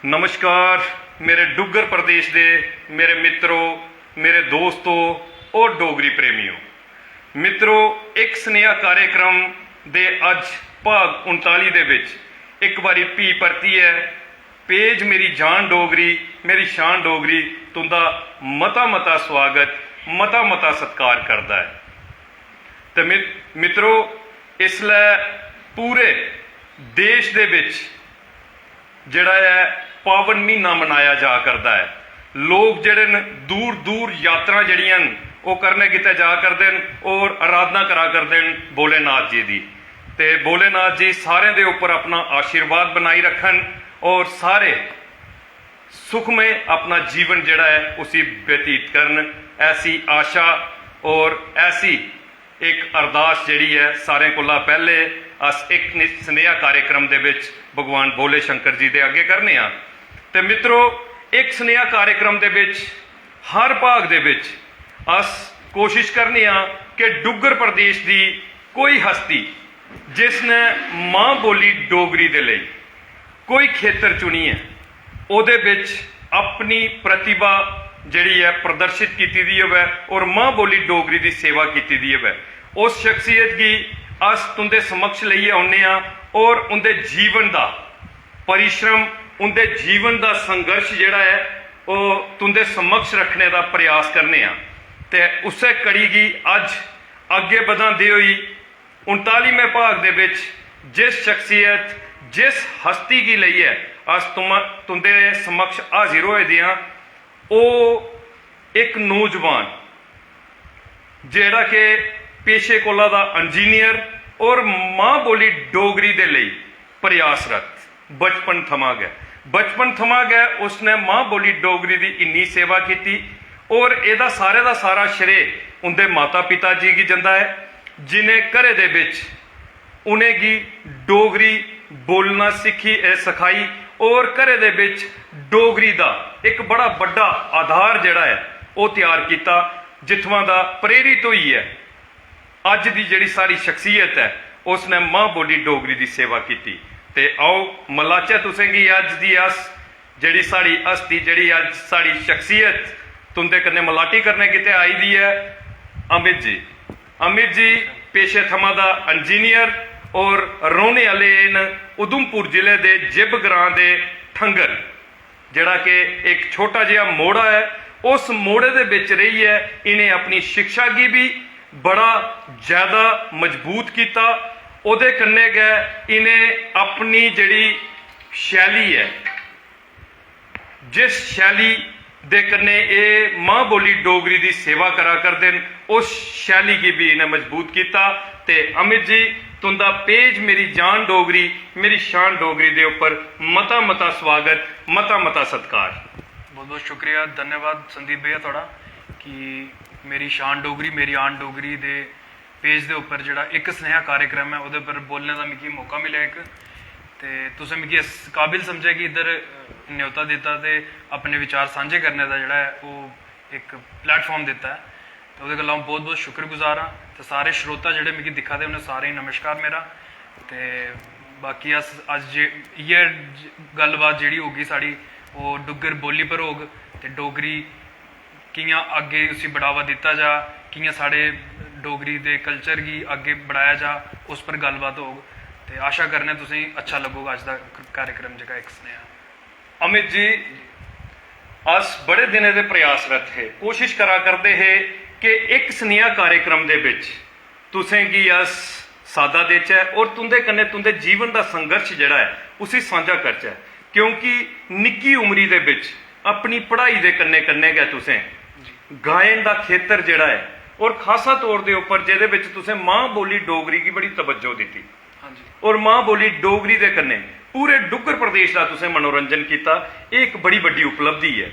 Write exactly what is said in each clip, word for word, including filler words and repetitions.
नमस्कार मेरे डुग्गर प्रदेश दे मेरे मित्रो, मेरे दोस्तो और डोगरी प्रेमियो। मित्रो, इक सनेहा कार्यक्रम दे अज्ज भाग उनताली दे बिच इक बारी फ्ही परतियै पेज मेरी जान डोगरी, मेरी शान डोगरी, तुंदा मता मता स्वागत, मता मता सत्कार करदा ऐ। ते मि-, मित्रो, इसलै पूरे देश दे बिच जेह्ड़ा ऐ पावन म्हीना मनाया जा करदा ऐ। लोक जेह्ड़े न दूर दूर यात्रां जेह्ड़ियां न ओह् करने गितै जा करदे न और अराधना करा करदे न भोलेनाथ जी दी। ते भोलेनाथ जी सारें दे उप्पर अपना आशीर्वाद बनाई रक्खन और सारे सुखमय अपना जीवन जेह्ड़ा ऐ उसी व्यतीत करन, ऐसी आशा और ऐसी इक अरदास जेह्ड़ी ऐ सारें कोला पैह्ले अस इक नि-, सनेहा कार्यक्रम दे बिच भगवान भोले शंकर जी दे अग्गें करने आं। ते मित्रो, इक सनेहा कार्यक्रम दे बिच हर भाग दे बिच अस कोशिश करने आं कि डुग्गर प्रदेश दी कोई हस्ती जिसने मां बोली डोगरी दे लेई कोई खेतर चुनियै ओह्दे बिच अपनी प्रतिभा जेह्ड़ी ऐ प्रदर्शित कीती दी होवै और मां बोली डोगरी दी सेवा कीती दी होवै, उस शख्सियत गी अस तुं'दे समक्ष लेइयै औन्ने आं और उं'दे जीवन दा परिश्रम, उं'दे जीवन दा संघर्ष जेह्ड़ा ऐ ओह् तुं'दे समक्ष रक्खने दा प्रयास करने आं। ते उस्सै कड़ी गी अज्ज अग्गें बधांदे होई उनतालीमें भाग दे बिच जिस शख्सियत, जिस हस्ती गी लेइयै अस तुम-, तुं'दे समक्ष हाजिर होए दे आं, ओह् इक नौजवान जेह्ड़ा कि पेशे कोला दा इंजीनियर और मां बोली डोगरी दे लेई प्रयासरत बचपन थमां गै, बचपन थमां गै उसने मां बोली डोगरी दी इन्नी सेवा कीती और एह्दा सारे दा सारा श्रेय उं'दे माता पिता जी गी जंदा ऐ, जि'नें घरै दे बिच उ'नेंगी डोगरी बोलना सिक्खी, एह् सखाई और घरै दे बिच डोगरी दा इक बड़ा बड्डा आधार जेह्ड़ा ऐ ओह् त्यार कीता, जित्थुआं दा प्रेरित होइयै अज्ज दी जेह्ड़ी साढ़ी शख्सियत ऐ उसने मां बोली डोगरी दी सेवा कीती। ते आओ मलाचै तुसेंगी अज्ज दी अस जेह्ड़ी साढ़ी हस्ती, जेह्ड़ी अज्ज साढ़ी शख्सियत तुं'दे कन्नै मलाटी करने गितै आई दी ऐ, अमित जी। अमित जी पेशे थमां दा इंजीनियर और रौह्ने आह्ले न उधमपुर जिले दे जिब ग्रां दे ठंगर, जेह्ड़ा कि इक छोटा जेहा मोड़ा ऐ। उस मोड़े दे बिच रेहियै इ'नें अपनी शिक्षा गी बी बड़ा ज्यादा मजबूत कीता। ओह्दे कन्नै गै इ'नें अपनी जेह्ड़ी शैली ऐ, जिस शैली दे कन्नै एह् मां बोली डोगरी दी सेवा करा करदे न, उस शैली गी बी इ'नें मजबूत कीता। ते अमित जी, तुं'दा पेज मेरी जान डोगरी, मेरी शान डोगरी दे उप्पर मता मता स्वागत, मता मता सत्कार। बहुत बहुत शुक्रिया, धन्यवाद संदीप भैया थुआढ़ा कि मेरी शान डोगरी, मेरी आन डोगरी दे पेज दे उप्पर जेह्ड़ा इक सनेहा कार्यक्रम ऐ, ओह्दे उप्पर बोलने दा मिगी मौका मिलेआ इक। ते तुसें मिगी इस काबिल समझेआ कि इद्धर न्योता दित्ता ते अपने विचार सांझे करने दा जेह्ड़ा ऐ, ओह् इक प्लेटफार्म दित्ता ऐ। ते ओह्दे गल्ला अ'ऊं बहुत बहुत शुक्रगुजार आं। ते सारे श्रोता जेह्ड़े मिगी दिक्खा दे, उ'नें सारें गी नमस्कार मेरा। ते बाकी अस अज्ज जे-, इ'यै ज-, गल्लबात जेह्ड़ी होगी साढ़ी, ओह् डुग्गर बोल्ली पर होग। ते डोगरी कि'यां अग्गें उसी बढ़ावा दित्ता जा, कि'यां साढ़े डोगरी दे कल्चर गी अग्गें बढ़ाया जा, उस पर गल्लबात होग। ते आशा करने आं तुसें गी अच्छा लग्गोग अज्ज दा कार्यक्रम जेह्का इक सनेहा। अमित जी, अस बड़े दिनें दे प्रयासरत हे, कोशिश करा करदे हे कि इक सनेहा कार्यक्रम दे बिच तुसें गी अस सादा देचै और तुं'दे कन्नै तुं'दे जीवन दा संघर्ष जेह्ड़ा ऐ उसी सांझा करचै, क्योंकि निक्की उमरी दे बिच अपनी पढ़ाई दे कन्नै कन्नै गै तुसें गायन दा खेतर जेह्ड़ा ऐ और खासा तौर दे उप्पर जेह्दे बिच तुसें मां बोली डोगरी गी बड़ी तवज्जो दित्ती हां जी। और मां बोली डोगरी दे कन्नै पूरे डुग्गर प्रदेश दा तुसें मनोरंजन कीता। एह् इक बड़ी बड्डी उपलब्धि ऐ।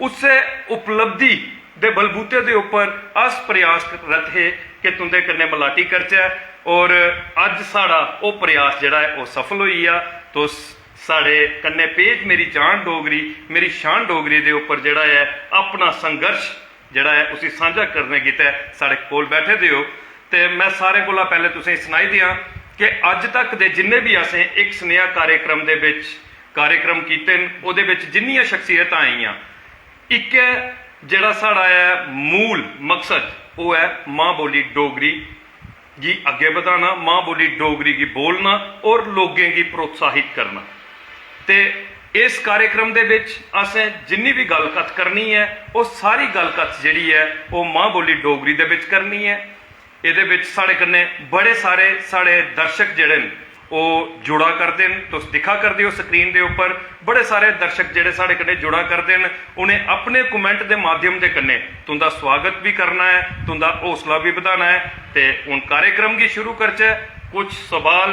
उस्सै उपलब्धि दे बलबूते दे उप्पर अस प्रयासरत हे कि तुं'दे कन्नै मलाटी करचै और अज्ज साढ़ा ओह् प्रयास जेह्ड़ा ऐ ओह् सफल होई गेआ। तुस साढ़े कन्नै पेज मेरी जान डोगरी, मेरी शान डोगरी दे उप्पर जेह्ड़ा ऐ अपना संघर्ष जेह्ड़ा ऐ उसी सांझा करने गितै साढ़े कोल बैठे दे ओ। ते में सारें कोला पैह्लें तुसें गी सनाई देआं कि अज्ज तक दे जिन्ने बी असें इक सनेहा कार्यक्रम दे बिच कार्यक्रम कीते न, ओह्दे बिच जिन्नियां शख्सियतां आइयां, इक्कै जेह्ड़ा साढ़ा ऐ मूल मकसद, ओह् ऐ मां बोली डोगरी गी अग्गें बधाना, मां बोली डोगरी गी बोलना और लोकें गी प्रोत्साहित करना। ते इस कार्यक्रम दे बिच असें जिन्नी बी गल्ल कत्थ करनी ऐ, ओह् सारी गल्ल कत्थ जेह्ड़ी ऐ, ओह् मां बोली डोगरी दे बिच करनी ऐ। एह्दे बिच साढ़े कन्नै बड़े सारे साढ़े दर्शक जेह्ड़े न, ओह् जुड़ा करदे न। तुस दिक्खा करदे ओ स्क्रीन दे उप्पर, बड़े सारे दर्शक जेह्ड़े साढ़े कन्नै जुड़ा करदे न, उ'नें अपने कमेंट दे माध्यम दे कन्नै तुं'दा स्वागत बी करना ऐ, तुं'दा हौसला बी बधाना ऐ। ते हून कार्यक्रम गी शुरू करचै। कुछ सवाल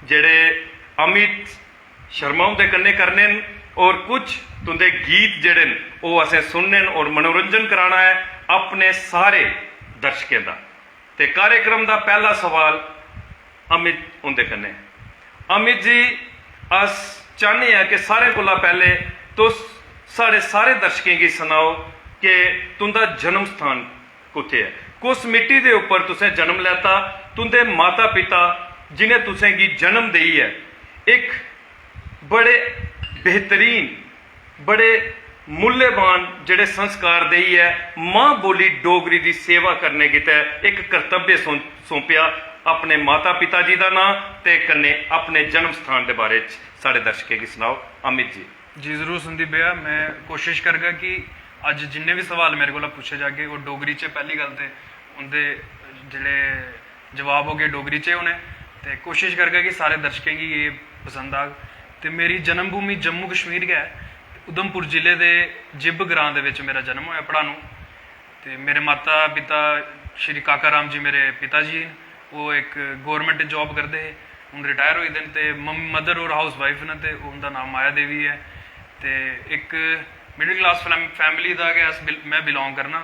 जेह्ड़े अमित शर्मा हुंदे कन्नै करने न और कुछ तुं'दे गीत जेह्ड़े न, ओह् असें सुनने न और मनोरंजन कराना ऐ अपने सारे दर्शकें दा। ते कार्यक्रम दा पैह्ला सवाल अमित हुंदे कन्नै। अमित जी, अस चाह्न्ने आं कि सारें कोला पैह्ले तुस साढ़े सारे दर्शकें गी सनाओ कि तुं'दा जन्म स्थान कुत्थै ऐ, कुस मिट्टी दे उप्पर तुसें जन्म लैता, तुं'दे माता पिता जिनें तुसेंगी जन्म देइयै इक बड़े बेहतरीन, बड़े मूल्यवान जेह्ड़े संस्कार देइयै मां बोली डोगरी दी सेवा करने गितै इक कर्तव्य सौं-, सौंपेआ। अपने माता पिता जी दा नांऽ ते कन्नै अपने जन्म स्थान दे बारे च साढ़े दर्शकें गी सनाओ। अमित जी। जी, जरूर संदीप भैया, में कोशिश करगा कि अज्ज जिन्ने बी सवाल मेरे कोला पुच्छे जागे, ओह् डोगरी च, पैह्ली गल्ल ते उं'दे जेह्ड़े जवाब होगे डोगरी च होने, ते कोशिश करगा कि सारे दर्शकें गी एह् पसंद आग। ते मेरी जन्मभूमि जम्मू कश्मीर गै ऐ, उधमपुर जिले दे जिब ग्रां दे बिच मेरा जन्म होया, पढ़ानू। ते मेरे माता पिता, श्री काका राम जी मेरे पिता जी न, ओह् इक गौरमेंट जॉब करदे हे, हून रिटायर होई दे न। ते मदर और हाउस वाइफ न, ते उं'दा नाम माया देवी ऐ। ते इक मिडिल क्लास फैमिली दा गै अस बिल-, में बिलोंग करना।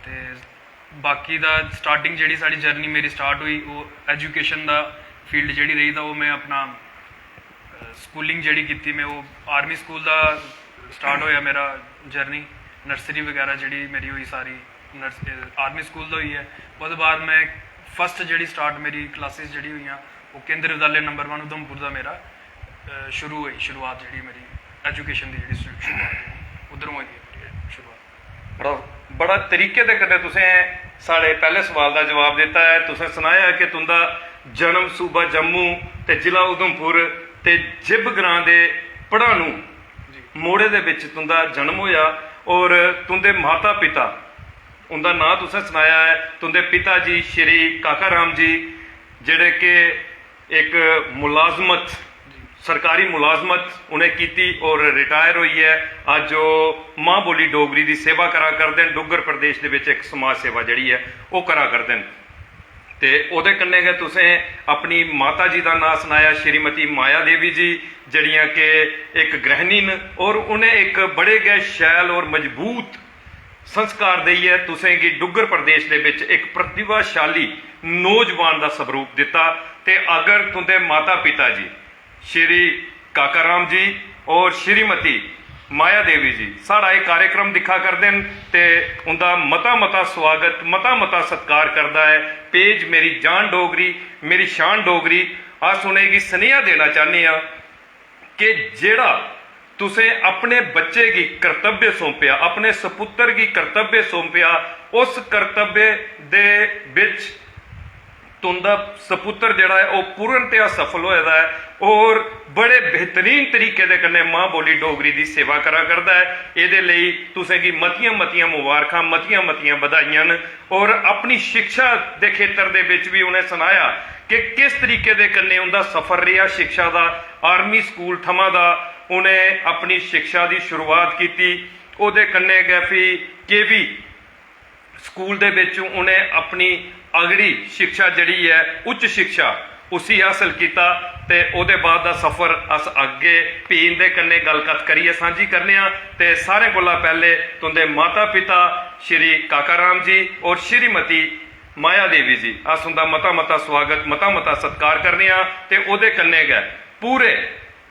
ते बाकी दा स्टार्टिंग जेह्ड़ी साढ़ी जर्नी मेरी स्टार्ट होई, ओह् एजुकेशन दा फील्ड जेह्ड़ी रेही, तां ओह् में अपना स्कूलिंग जेह्ड़ी कीती, में ओह् आर्मी स्कूल दा स्टार्ट होया मेरा जर्नी। नर्सरी बगैरा जेह्ड़ी मेरी होई सारी नर्स-, आर्मी स्कूल दा होई ऐ। ओह्दे बाद में फर्स्ट जेह्ड़ी स्टार्ट मेरी क्लासिस जेह्ड़ी होइयां, ओह् केंद्र विद्यालय नंबर वन उधमपुर दा मेरा अ, शुरू होई, शुरुआत जेह्ड़ी मेरी एजुकेशन दी जेह्ड़ी शु-, शुरुआत ही, उद्धरों होई ऐ मेरी शुरुआत। बड़ा, बड़ा तरीके दे कन्नै तुसें साढ़े पैह्ले सवाल दा जवाब दित्ता ऐ। तुसें सनाया कि तुं'दा जन्म सूबा जम्मू ते जिला उधमपुर ते जिब ग्रां दे पढ़ानू जी। मोड़े दे बिच तुं'दा जन्म होया और तुं'दे माता पिता, उं'दा नांऽ तुसें सनाया ऐ, तुं'दे पिता जी श्री काका राम जी, जेह्ड़े कि इक मुलाजमत, सरकारी मुलाजमत उ'नें कीती और रिटायर होइयै अज्ज ओह् मां बोली डोगरी दी सेवा करा करदे न। डुग्गर प्रदेश दे बिच इक समाज सेवा जेह्ड़ी ऐ, ओह् करा करदे न। ते ओह्दे कन्नै गै तुसें अपनी माता जी दा नांऽ सनाया, श्रीमती माया देवी जी, जेह्ड़ियां कि इक गृहिणी न और उ'नें इक बड़े गै शैल और मजबूत संस्कार देइयै तुसें गी डुग्गर प्रदेश दे बिच इक प्रतिभाशाली नौजवान दा स्वरूप दित्ता। ते अगर तुं'दे माता पिता जी श्री काका राम जी और श्रीमती माया देवी जी साढ़ा एह् कार्यक्रम दिक्खा करदे न ते उं'दा मता मता स्वागत, मता मता सत्कार करदा ऐ पेज मेरी जान डोगरी, मेरी शान डोगरी। अस उ'नेंगी सनेहा देना चाह्न्ने आं कि जेह्ड़ा तुसें अपने बच्चे गी कर्तव्य सौंपेआ, अपने सपुत्तर गी कर्तव्य सौंपेआ, उस कर्तव्य दे बिच तुं'दा सपुत्तर जेह्ड़ा ऐ, ओह् पूर्णतया सफल होए दा ऐ और बड़े बेहतरीन तरीके दे कन्नै मां बोली डोगरी दी सेवा करा करदा ऐ। एह्दे लेई तुसें गी मतियां-मतियां मुबारखां, मतियां-मतियां बधाइयां न। और अपनी शिक्षा दे खेतर दे बिच बी उ'नें सनाया कि किस तरीके दे कन्नै उं'दा सफर रेहा शिक्षा दा। आर्मी स्कूल थमां दा उ'नें अपनी शिक्षा दी शुरुआत कीती, ओह्दे कन्नै गै फ्ही केवी स्कूल दे बिच उ'नें अपनी अगड़ी शिक्षा जेह्ड़ी ऐ, उच्च शिक्षा, उसी हासल कीता ते ओह्दे बाद दा सफर अस अग्गें फ्ही इं'दे कन्नै गल्ल कत्थ करियै सांझी करने आं। ते सारें कोला पैह्ले तुं'दे माता पिता श्री काका राम जी और श्रीमती माया देवी जी, अस उं'दा मता मता स्वागत, मता मता सत्कार करने आं ते ओह्दे कन्नै गै पूरे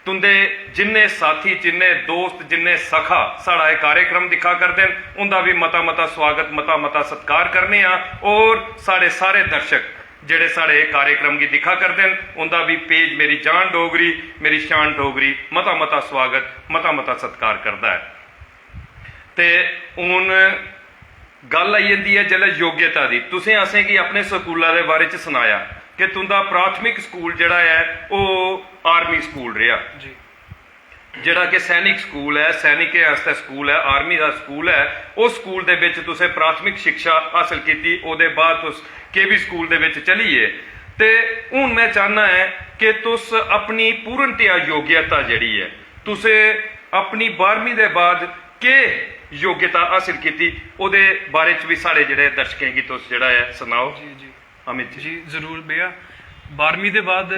तुं'दे जिन्ने साथी, जिन्ने दोस्त, जिन्ने सखा साढ़ा एह् कार्यक्रम दिक्खा करदे न, उं'दा बी मता-मता स्वागत, मता-मता सत्कार करने आं। और साढ़े सारे दर्शक जेह्ड़े साढ़े कार्यक्रम गी दिक्खा करदे न, उं'दा बी पेज मेरी जान डोगरी, मेरी शान डोगरी मता मता स्वागत, मता मता सत्कार करदा ऐ। ते हून गल्ल आई जंदी ऐ जिसलै योग्यता दी। तुसें असेंगी अपने स्कूला दे बारे च सनाया कि तुं'दा प्राथमिक स्कूल जेह्ड़ा ऐ, ओह् आर्मी स्कूल रेहा, जी जेह्ड़ा कि सैनिक स्कूल ऐ, सैनिकें आस्तै स्कूल ऐ, आर्मी दा स्कूल ऐ। उस स्कूल दे बिच तुसें प्राथमिक शिक्षा हासल कीती, ओह्दे बाद तुस केवी स्कूल दे बिच चली गे। ते हून में चाह्न्ना ऐ कि तुस अपनी पूर्णतया योग्यता जेह्ड़ी ऐ, तुसें अपनी बारहमीं दे बाद केह् योग्यता हासल कीती, ओह्दे बारे च बी साढ़े जेह्ड़े दर्शकें गी तुस जेह्ड़ा ऐ, सनाओ। जी जी अमित जी। जी जरूर भैया। बारहमीं दे बाद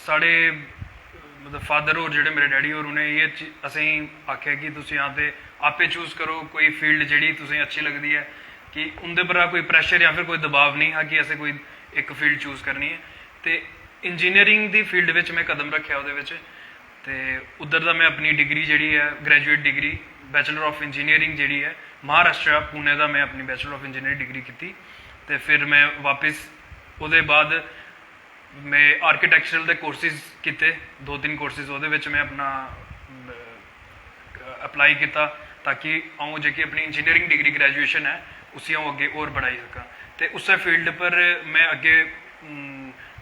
साढ़े मतलब फादर होर, जेह्ड़े मेरे डैडी होर, उ'नें एह् चीज असेंगी आखेआ कि तुस जां ते आपे चूज करो कोई फील्ड जेह्ड़ी तुसेंगी अच्छी लगदी ऐ, कि उं'दे परा कोई प्रैशर जां फिर कोई दबाव नेईं हा कि असें कोई इक फील्ड चूज करनी ऐ। ते इंजीनियरिंग दी फील्ड बिच में कदम रक्खेआ ओह्दे बिच। ते उद्धर दा में अपनी डिग्री जेह्ड़ी ऐ, graduate degree, bachelor of engineering जेह्ड़ी ऐ, महाराष्ट्र पुणे दा में अपनी बैचलर ऑफ इंजीनियरिंग डिग्री कीती। ते फिर में बापस ओह्दे बाद में आर्किटेक्चरल दे कोर्सेज कीते, दो तिन्न कोर्सेज। ओह्दे बिच में अपना अप्लाई कीता ताकि अ'ऊं जेह्की अपनी इंजीनियरिंग डिग्री ग्रेजुएशन ऐ, उसी अ'ऊं अग्गें होर बढ़ाई सकां। ते उस्सै फील्ड पर में अग्गें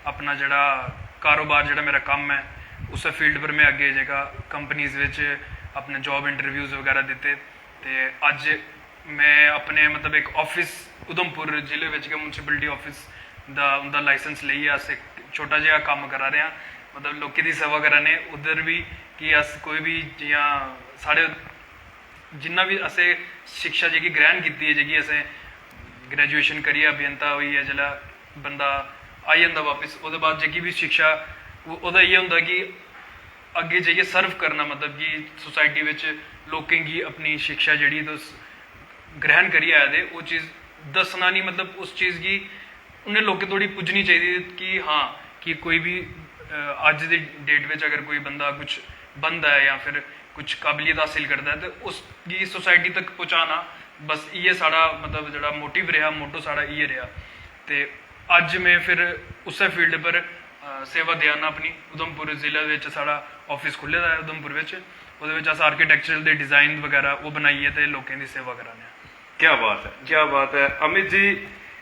अपना जेह्ड़ा कारोबार, जेह्ड़ा मेरा कम्म ऐ, उस्सै फील्ड पर में अग्गें जेह्का कंपनीज बिच अपने जॉब इंटरव्यूज बगैरा दित्ते। ते अज्ज में अपने मतलब इक ऑफिस उधमपुर जिले बिच गै म्युनिसिपलिटी ऑफिस दा उं'दा लाइसेंस लेइयै अस इक छोटा जेहा कम्म करा दे आं। मतलब लोकें दी सेवा करा ने उद्धर बी, कि अस कोई बी जि'यां साढ़े जिन्ना बी असें शिक्षा जेह्की ग्रैह्ण कीती ऐ, जेह्की असें ग्रेजुएशन करियै अभियंता होइयै जिसलै बंदा आई जंदा बापस, ओह्दे बाद जेह्की बी शिक्षा ओह्- ओह्दा इ'यै होंदा कि अग्गें जाइयै सर्व करना, मतलब कि सोसाइटी बिच लोकें गी अपनी शिक्षा जेह्ड़ी तुस ग्रैह्ण करियै आए दे, ओह् चीज़ दस्सना निं, मतलब उस चीज़ गी उ'नें लोकें धोड़ी पुज्जनी चाहिदी कि हां, कि कोई बी अज्ज दी डेट बिच अगर कोई बंदा कुछ बनदा ऐ जां फिर कुछ काबलियत हासिल करदा ऐ, ते उसगी सोसाइटी तक पहुंचाना, बस इ'यै साढ़ा मतलब जेह्ड़ा मोटिव रेहा, मोटो साढ़ा इ'यै रेहा। ते अज्ज में फिर उस्सै फील्ड पर सेवा देआ ना अपनी। उधमपुर जिले बिच साढ़ा ऑफिस खु'ल्ले दा ऐ उधमपुर बिच। ओह्दे बिच अस आर्किटेक्चरल दे डिज़ाइन बगैरा ओह् बनाइयै ते लोकें दी सेवा करा ने आं। क्या बात ऐ, क्या बात ऐ अमित जी।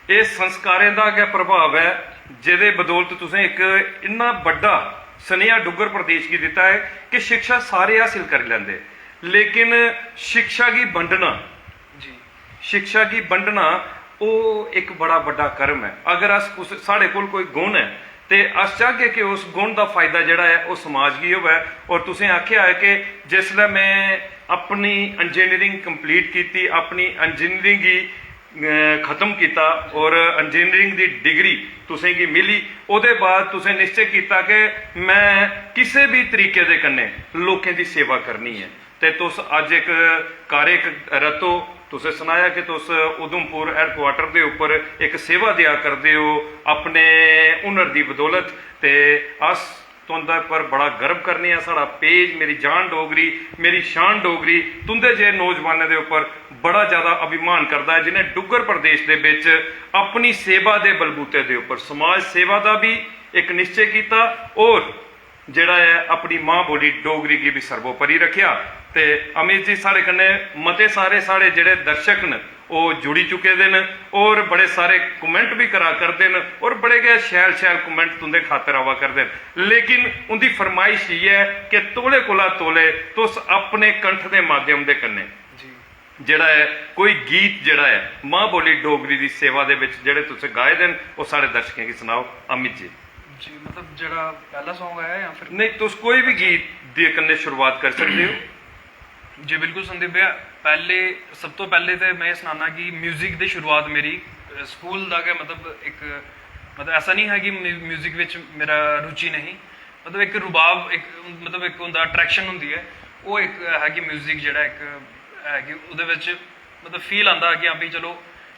एह् संस्कारें दा गै प्रभाव ऐ, जेह्दे बदौलत तुसें इक इन्ना बड्डा सनेहा डुग्गर प्रदेश गी दित्ता ऐ कि शिक्षा सारे हासल करी लैंदे, लेकिन शिक्षा गी बंडना, जी शिक्षा गी बंडना, ओह् इक बड़ा बड्डा कर्म ऐ। अगर अस कुछ, साढ़े कोल कोई गुण ऐ, ते अस चाहगे कि उस गुण दा फायदा जेह्ड़ा ऐ, ओह् समाज गी होवै। और तुसें आखेआ ऐ कि जिसलै में अपनी इंजीनियरिंग कंप्लीट कीती, अपनी इंजीनियरिंग गी खत्म कीता और इंजीनियरिंग दी डिग्री तुसेंगी मिली, ओह्दे बाद तुसें निश्चय कीता कि में किसे बी तरीके दे कन्नै लोकें दी सेवा करनी ऐ। ते तुस अज्ज इक कार्यरत ओ। तुसें सनाया कि तुस उधमपुर हैडकुआटर दे उप्पर इक सेवा देआ करदे ओ अपने हुनर दी बदौलत, ते अस तुं'दे पर बड़ा गर्व करने आं। साढ़ा पेज मेरी जान डोगरी, मेरी शान डोगरी, तुं'दे जे नौजवानें दे उप्पर बड़ा ज्यादा अभिमान करदा ऐ, जि'नें डुग्गर प्रदेश दे बिच अपनी सेवा दे बलबूते दे उप्पर समाज सेवा दा बी इक निश्चय कीता और जेह्ड़ा ऐ अपनी मां बोली डोगरी गी बी सर्वोपरि रक्खेआ। ते अमित जी, साढ़े कन्नै मते सारे साढ़े जेह्ड़े दर्शक न, ओह् जुड़ी चुके दे न और बड़े सारे कमेंट बी करा करदे न और बड़े गै शैल शैल कमेंट तुं'दे खातर आवा करदे न। लेकिन उं'दी फरमाइश इ'यै ऐ कि तौले कोला तौले तुस अपने कंठ दे माध्यम दे कन्नै जी जेह्ड़ा ऐ कोई गीत जेह्ड़ा ऐ मां बोली डोगरी दी सेवा दे बिच जेह्ड़े तुसें गाए दे न, ओह् साढ़े दर्शकें गी सनाओ अमित जी। जी मतलब जेह्ड़ा पैह्ला सॉन्ग आया जां फिर नहीं, तुस कोई बी गीत दे कन्नै शुरुआत करी सकदे ओ। जी बिल्कुल संदीप भैया, पैह्ले सब तो पैह्ले ते में एह् सनाना कि म्यूजिक दी शुरुआत मेरी अ, स्कूल दा गै, मतलब इक मतलब ऐसा नहीं हा कि म्यू- म्यूजिक बिच मेरा रुचि नहीं, मतलब इक रुबाब, इक मतलब इक होंदा अट्रैक्शन होंदी ऐ, ओह् इक है कि म्यूजिक जेह्ड़ा इक है कि ओह्दे बिच मतलब फील आंदा हा कि हां भाई चलो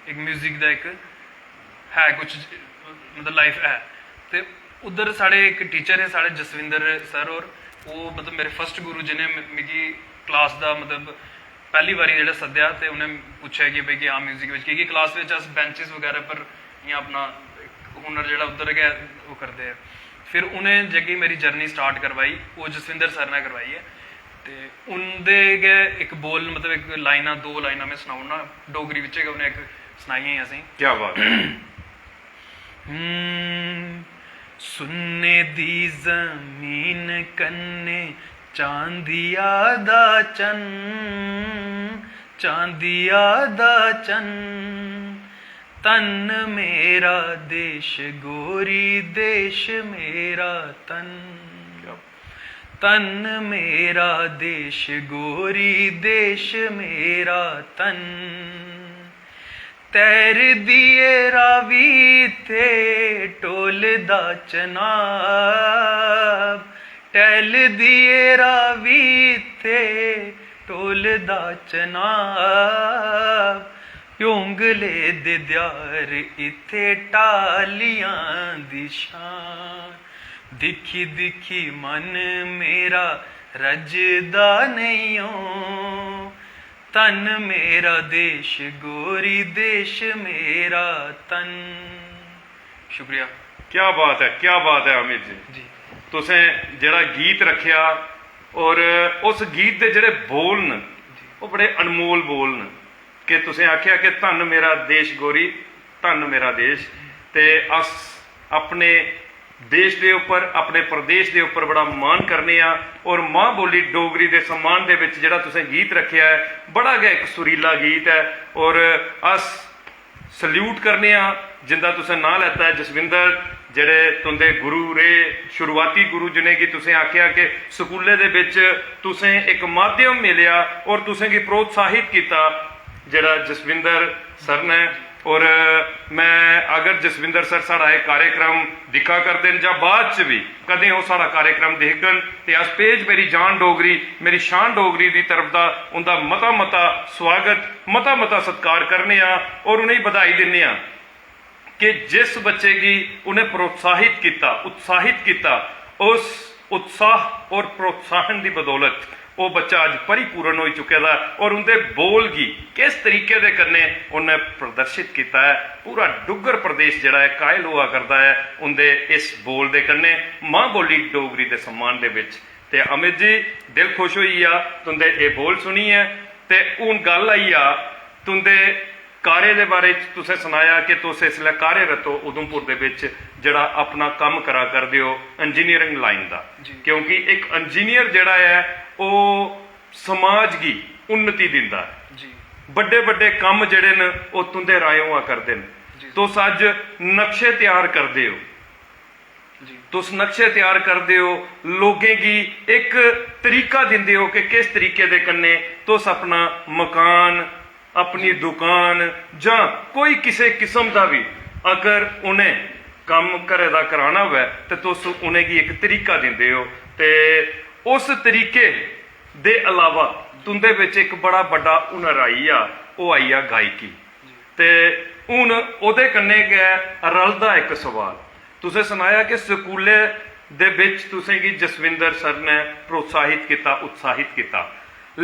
इक म्यूजिक दा इक है कुछ, मतलब लाइफ है। ते उद्धर साढ़े इक टीचर हे साढ़े जसविंदर सर होर, ओह् मतलब मेरे फर्स्ट गुरु जि'नें मि- मिगी क्लास दा मतलब पैह्ली बारी जेह्ड़ा सद्देआ ते उ'नें पुच्छेआ कि भाई कि हां म्यूजिक बिच, की के क्लास बिच अस बैंचेस बगैरा पर इ'यां अपना इक हुनर जेह्ड़ा उद्धर गै ओह् करदे ऐ। फिर उ'नें जेह्की मेरी जर्नी स्टार्ट करवाई, ओह् जसविंदर सर ने करवाई ऐ। ते उं'दे गै इक बोल, मतलब इक लाइनां, दो लाइनां में सनाई ओड़ना, डोगरी बिच्च गै उ'नें इक सनाइयां हियां असेंगी। क्या बात है। हम्म, सुन्ने दी जमीन कन्ने चांदिया दा चन्न, चांदिया दा चन्न। तन मेरा देश गोरी, देश मेरा तन। क्या तन मेरा देश गोरी, देश मेरा तन। तैरदी ऐ रावी ते टोलदा चनाब, टैलदी ऐ रावी ते टोलदा चनाब। ਉਂਗਲੇ ਦੇ ਦਿਆਰ ਇੱਥੇ ਢਾਲੀਆਂ ਦੀ ਸ਼ਾਨ। ਦਿਖੀ ਦਿਖੀ ਮਨ ਮੇਰਾ ਰੱਜਦਾ ਨਹੀਂ ਓ। ਤਨ ਮੇਰਾ ਦੇਸ਼ ਗੋਰੀ, ਦੇਸ਼ ਮੇਰਾ ਤਨ। ਸ਼ੁਕਰੀਆ। क्या बात है, क्या बात है अमित जी। ਜੀ। तुसें जेह्ड़ा गीत रक्खेआ और उस गीत दे जेह्ड़े बोल न, ओह् बड़े अनमोल बोल न। कि तुसें आखेआ कि धन्न मेरा देश गोरी, धन्न मेरा देश। ते अस अपने देश दे उप्पर, अपने प्रदेश दे उप्पर बड़ा मान करने आं। और मां बोली डोगरी दे सम्मान दे विच जेह्ड़ा तुसें गीत रक्खेआ ऐ, बड़ा गै इक सुरीला गीत ऐ। और अस सल्यूट करने आं जिंदा तुसें नांऽ लैता ऐ जसविंदर, जेह्ड़े तुंदे गुरु रेह्, शुरुआती गुरु, जिनेंगी तुसें आखेआ कि स्कूलै दे बिच तुसें इक माध्यम मिलेआ और तुसेंगी प्रोत्साहित कीता जेह्ड़ा जसविंदर सर ने। और मैं अगर जसविंदर सर साढ़ा एह् कार्यक्रम दिक्खा करदे न जां बाद च बी कदें ओह् साढ़ा कार्यक्रम दिखगन ते अस पेज मेरी जान डोगरी, मेरी शान डोगरी दी तरफ दा उंदा मता मता स्वागत, मता मता सत्कार करने आं और उ'नेंगी बधाई दिन्ने आं। कि जिस बच्चे गी उ'नें प्रोत्साहित कीता, उत्साहित कीता, उस उत्साह और प्रोत्साहन दी बदौलत ओह् बच्चा अज्ज परिपूर्ण होई चुके दा ऐ और उं'दे बोल गी किस तरीके दे कन्नै उ'न्नै प्रदर्शित कीता ऐ, पूरा डुग्गर प्रदेश जेह्ड़ा ऐ कायल होआ करदा ऐ उं'दे इस बोल दे कन्नै, मां बोली डोगरी दे सम्मान दे बिच। ते अमित जी, दिल खुश होई गेआ तुं'दे एह् बोल सुनियै। ते हून गल्ल आई जा तुं'दे कार्य दे बारे च। तुसें सनाया कि तुस इसलै कार्यरत ओ उधमपुर दे बिच, जेह्ड़ा अपना कम्म करा करदे ओ इंजीनियरिंग लाइन दा, जी। क्योंकि इक इंजीनियर जेह्ड़ा ऐ ओह् समाज गी उन्नति दिंदा ऐ। जी। बड्डे बड्डे कम्म जेह्ड़े न ओह् तुं'दे राहें होआ करदे न। जी। तुस अज्ज नक्शे त्यार करदे ओ, जी। तुस नक्शे त्यार करदे ओ, लोकें गी इक तरीका दिंदे ओ कि किस तरीके दे कन्नै तुस अपना मकान, अपनी दुकान जां कोई किसे किस्म दा बी अगर उ'नें कम्म घरै दा कराना होऐ ते तुस उ'नेंगी इक तरीका दिंदे ओ। ते उस तरीके दे अलावा तुं'दे बिच इक बड़ा बड्डा हुनर आई गेआ, ओह् आई गेआ गायकी। ते हून ओह्दे कन्नै गै रलदा इक सवाल, तुसें सनाया कि स्कूलै दे बिच तुसेंगी जसविंदर सर ने प्रोत्साहित कीता, उत्साहित कीता,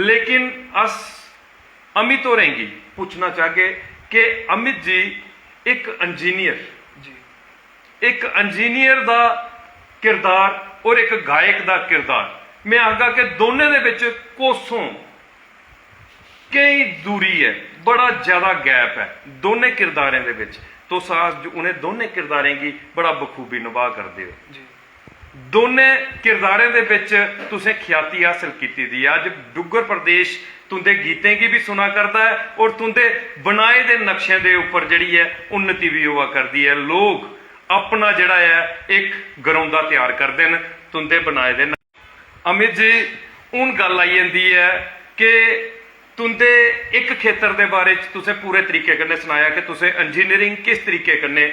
लेकिन अस अमित होरें गी पुच्छना चाहगे कि अमित जी, इक इंजीनियर, जी। इक इंजीनियर दा किरदार और इक गायक दा किरदार, में आखगा कि दोनें दे बिच कोसों केई दूरी ऐ, बड़ा ज्यादा गैप ऐ दोनें किरदारें दे बिच। तुस अज्ज उ'नें दोनें किरदारें गी बड़ा बखूबी नभाऽ करदे ओ। जी। दोनें किरदारें दे बिच तुसें ख्याति हासल कीती दी ऐ। अज्ज डुग्गर प्रदेश तुं'दे गीतें गी बी सुना करदा ऐ और तुं'दे बनाए दे नक्शें दे उप्पर जेह्ड़ी ऐ उन्नति बी होआ करदी ऐ। लोक अपना जेह्ड़ा ऐ इक गरौंदा त्यार करदे न तुं'दे बनाए दे। अमित जी, हून गल्ल आई जंदी ऐ कि तुं'दे इक खेतर दे बारे च तुसें पूरे तरीके कन्नै सनाया कि तुसें इंजीनियरिंग किस तरीके कन्नै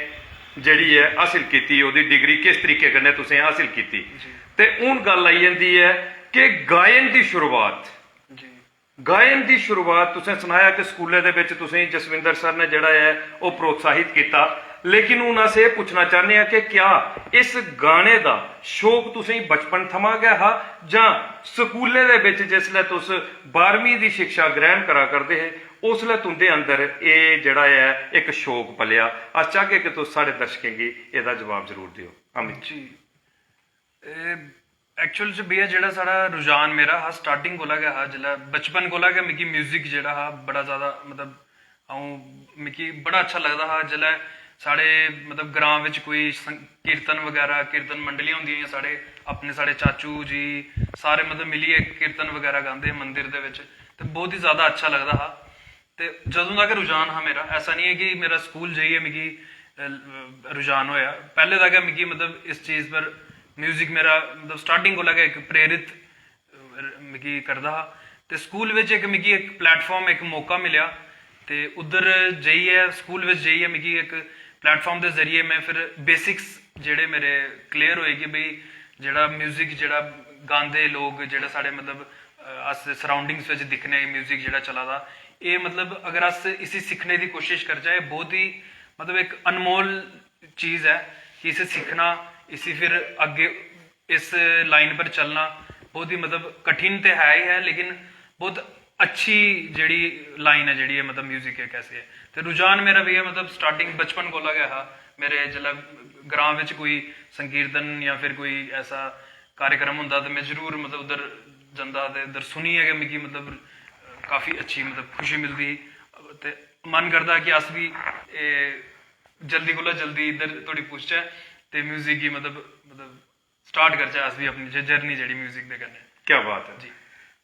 जेह्ड़ी ऐ हासिल कीती, ओह्दी डिग्री किस तरीके कन्नै तुसें हासिल कीती। जी। ते हून गल्ल आई जंदी ऐ कि गायन दी शुरुआत, जी। गायन दी शुरुआत तुसें सनाया कि स्कूलै दे बिच तुसें जसविंदर सर ने जेह्ड़ा ऐ ओह् प्रोत्साहित कीता, लेकिन हून अस एह् पुच्छना चाह्न्ने आं कि क्या इस गाने दा शौक तुसेंगी बचपन थमां गै हा, जां स्कूलै दे बिच जिसलै तुस बारहमीं दी शिक्षा ग्रहण करा करदे हे, उसलै तुं'दे अंदर एह् जेह्ड़ा ऐ इक शौक पलेआ? अस चाह्गे कि तुस साढ़े दर्शकें गी एह्दा जवाब जरूर देओ। अमित जी। एह् एक्चुअल च भैया जेह्ड़ा साढ़ा रुझान मेरा हा स्टार्टिंग कोला गै हा, जिसलै बचपन कोला गै मिगी म्यूजिक जेह्ड़ा हा बड़ा ज़्यादा, मतलब, अ'ऊं, मिगी बड़ा अच्छा लगदा हा जिसलै साढ़े, मतलब, ग्रांऽ बिच कोई सं- कीर्तन बगैरा, कीर्तन मंडलियां होंदियां हियां, साढ़े अपने, साढ़े चाचू जी सारे, मतलब, मिलियै कीर्तन बगैरा गांदे हे मंदिर दे बिच, ते बहुत ही ज़्यादा अच्छा लगदा हा। ते जदूं दा गै रुझान हा मेरा, ऐसा निं ऐ कि मेरा स्कूल जाइयै मिगी, अ, रुझान होएआ। पैह्ले दा गै मिगी, मतलब, इस चीज़ पर, म्यूजिक मेरा, मतलब, स्टार्टिंग कोला गै इक प्रेरित, अ, मिगी करदा हा। ते स्कूल बिच इक मिगी इक प्लेटफार्म, इक मौका मिलेआ, ते उद्धर जाइयै, स्कूल बिच जाइयै मिगी इक प्लेटफार्म दे जरिए में फिर बेसिक्स जेह्ड़े मेरे क्लियर होए कि भाई, जेह्ड़ा म्यूजिक, जेह्ड़ा गांदे लोक, जेह्ड़ा साढ़े, मतलब, अ, अस सराउंडिंग्स बिच दिक्खने आं म्यूजिक जेह्ड़ा चला दा, एह्, मतलब, अगर अस इसी सिक्खने दी कोशिश करचै, एह् बहुत ही, मतलब, इक अनमोल चीज़ ऐ कि इसी सिक्खना, इसी फिर अग्गें इस लाइन पर चलना बहुत ही, मतलब, कठिन ते है ही है, लेकिन बहुत अच्छी जेह्ड़ी लाइन ऐ, जेह्ड़ी ऐ, मतलब, म्यूजिक इक ऐसी ऐ। ते रुझान मेरा भैया, मतलब, स्टार्टिंग बचपन कोला गै हा। मेरे जिसलै ग्रांऽ बिच कोई संकीर्तन जां फिर कोई ऐसा कार्यक्रम होंदा ते में जरूर, मतलब, उद्धर जंदा ते उद्धर सुनियै गै मिगी, मतलब, काफ़ी अच्छी, मतलब, खुशी मिलदी ही। ते मन करदा कि अस बी एह् जल्दी कोला जल्दी इद्धर धोड़ी पुजचै ते म्यूजिक गी, मतलब, मतलब, स्टार्ट करचै अस बी अपनी जर्नी जेह्ड़ी म्यूजिक दे कन्नै। क्या बात है। जी।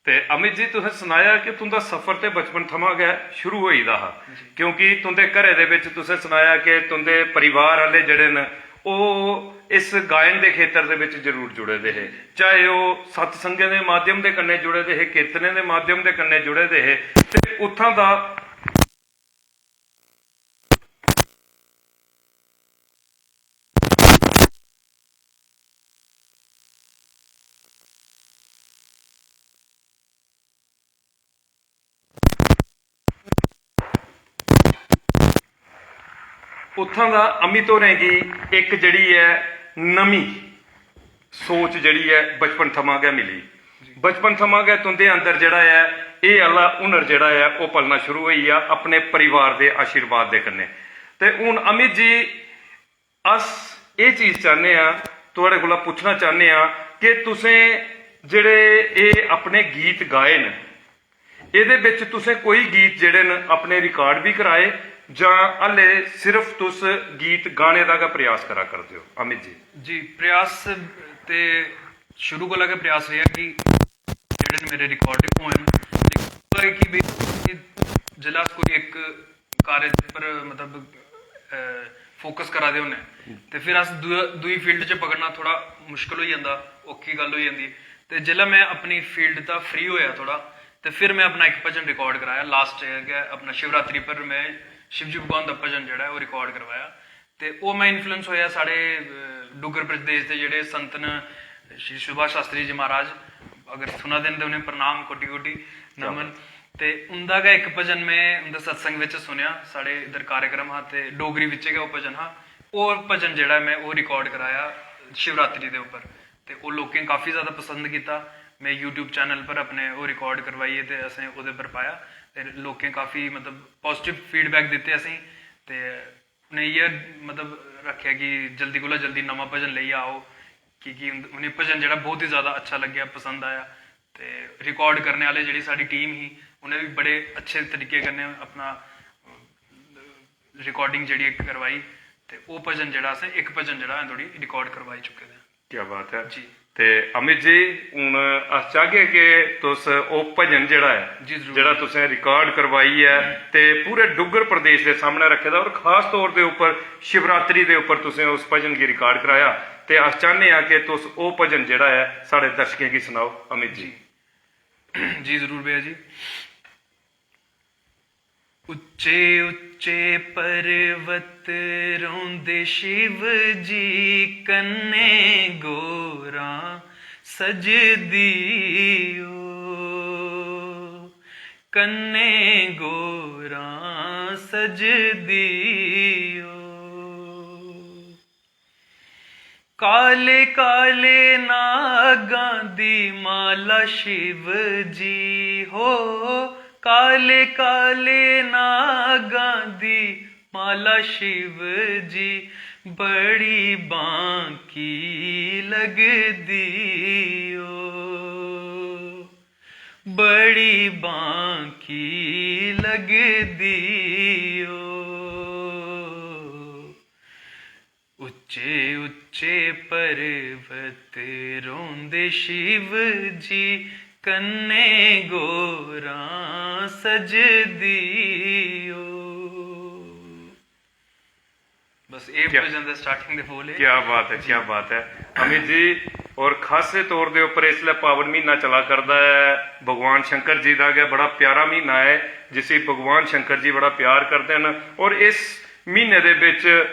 ते अमित जी, तुसें सनाया कि तुं'दा सफर ते बचपन थमां गै शुरू होई दा हा, जी। क्योंकि तुं'दे घरै दे बिच तुसें सनाया कि तुं'दे परिवार आह्ले जेह्ड़े न, ओह् इस गायन दे खेतर दे बिच जरूर जुड़े दे हे, चाहे ओह् सत्संगें दे माध्यम दे कन्नै जुड़े दे हे, कीर्तनें दे माध्यम दे कन्नै जुड़े दे हे, ते उत्थां दा उत्थां दा अमित होरें गी इक जेह्ड़ी ऐ नमीं सोच जेह्ड़ी ऐ बचपन थमां गै मिली। बचपन थमां गै तुं'दे अंदर जेह्ड़ा ऐ एह् आह्ला हुनर जेह्ड़ा ऐ ओह् पलना शुरू होई गेआ अपने परिवार दे आशीर्वाद दे कन्नै। ते हून अमित जी, अस एह् चीज चाह्न्ने आं, थुआढ़े कोला पुच्छना चाह्न्ने आं कि तुसें जेह्ड़े एह् अपने गीत गाए न, एह्दे बिच तुसें कोई गीत जेह्ड़े न अपने रिकार्ड बी कराए जां हल्ले सिर्फ तुस गीत गाने दा गै प्रयास करा करदे ओ? अमित जी। जी, प्रयास ते शुरू कोला गै प्रयास रेहा कि जेह्ड़े न मेरे रिकार्ड होन, लेकिन ओह् ऐ कि भाई, जिसलै अस कोई इक कार्य पर, मतलब, फोकस करा दे होने, ते फिर अस दू- दूई फील्ड च पकड़ना थोह्ड़ा मुश्कल होई जंदा, औखी गल्ल होई जंदी। ते जिसलै में अपनी फील्ड दा फ्री होएआ थोह्ड़ा, ते फिर में अपना इक भजन रिकार्ड कराया, लास्ट गै अपना शिवरात्रि पर में शिवजी भगवान दा भजन जेह्ड़ा ऐ ओह् रिकार्ड करवाया। ते ओह् में इन्फ्लुएंस होएआ साढ़े, अ, डुग्गर प्रदेश दे जेह्ड़े संत न, श्री सुभाष शास्त्री जी महाराज, अगर सुना दे न ते उ'नें प्रणाम, कोटि कोटि नमन। ते उं'दा गै इक भजन में उं'दे सत्संग बिच सुनेआ, साढ़े इद्धर कार्यक्रम हा ते डोगरी बिच गै ओह् भजन हा। ओह् भजन जेह्ड़ा में ओह् रिकार्ड कराया शिवरात्रि दे उप्पर, ते ओह् लोकें काफ़ी ज़्यादा पसंद कीता। में यूट्यूब चैनल पर अपने ओह् रिकार्ड करवाइयै ते असें ओह्दे पर पाया, ते लोकें काफ़ी, मतलब, पॉजिटिव फीडबैक दित्ते असेंगी। ते उ'नें इ'यै, मतलब, रक्खेआ कि जल्दी कोला जल्दी नमां भजन लेइयै आओ, की कि उं'द- उ'नें भजन जेह्ड़ा बहुत ही ज़्यादा अच्छा लग्गेआ, पसंद आया। ते रिकार्ड करने आह्ले जेह्ड़ी साढ़ी टीम ही, उ'नें बी बड़े अच्छे तरीके कन्नै अपना रिकार्डिंग जेह्ड़ी ऐ करवाई। ते ओह् भजन जेह्ड़ा असें इक भजन जेह्ड़ा अजें धोड़ी रिकार्ड करवाई चुके दे आं। क्या बात है। जी। ते अमित जी, हून अस चाहगे कि तुस ओह् भजन जेह्ड़ा ऐ, जी, जरूर। जेह्ड़ा तुसें रिकार्ड करवाई ऐ ते पूरे डुग्गर प्रदेश दे सामनै रक्खे दा, और खास तौर दे उप्पर शिवरात्रि दे उप्पर तुसें उस भजन गी रिकार्ड कराया, ते अस चाहने आं कि तुस ओह् भजन जेह्ड़ा ऐ साढ़े दर्शकें गी सनाओ, अमित जी। जी, जरूर भैया जी। उच्चे उच्चे पर्वत रौंदे शिव जी, कन्ने गौरां सजदी ओ, कन्ने गौरां सजदी ओ। काले काले नागां दी माला शिव जी हो, काले काले नागां दी माला शिव जी, बड़ी बांकी लगदी ओ, बड़ी बांकी लगदी ओ। उच्चे उच्चे पर्वत रोंदे शिव जी, कन्ने गोरां सजदी ओ। बस, एह् क्या भजन दा स्टार्टिंग दे बोल हे। क्या बात है, क्या बात है अमित जी। और खासे तौर दे उप्पर इसलै पावन म्हीना चला करदा ऐ, भगवान शंकर जी दा गै बड़ा प्यारा म्हीना ऐ, जिसी भगवान शंकर जी बड़ा प्यार करदे न। और इस म्हीने दे बिच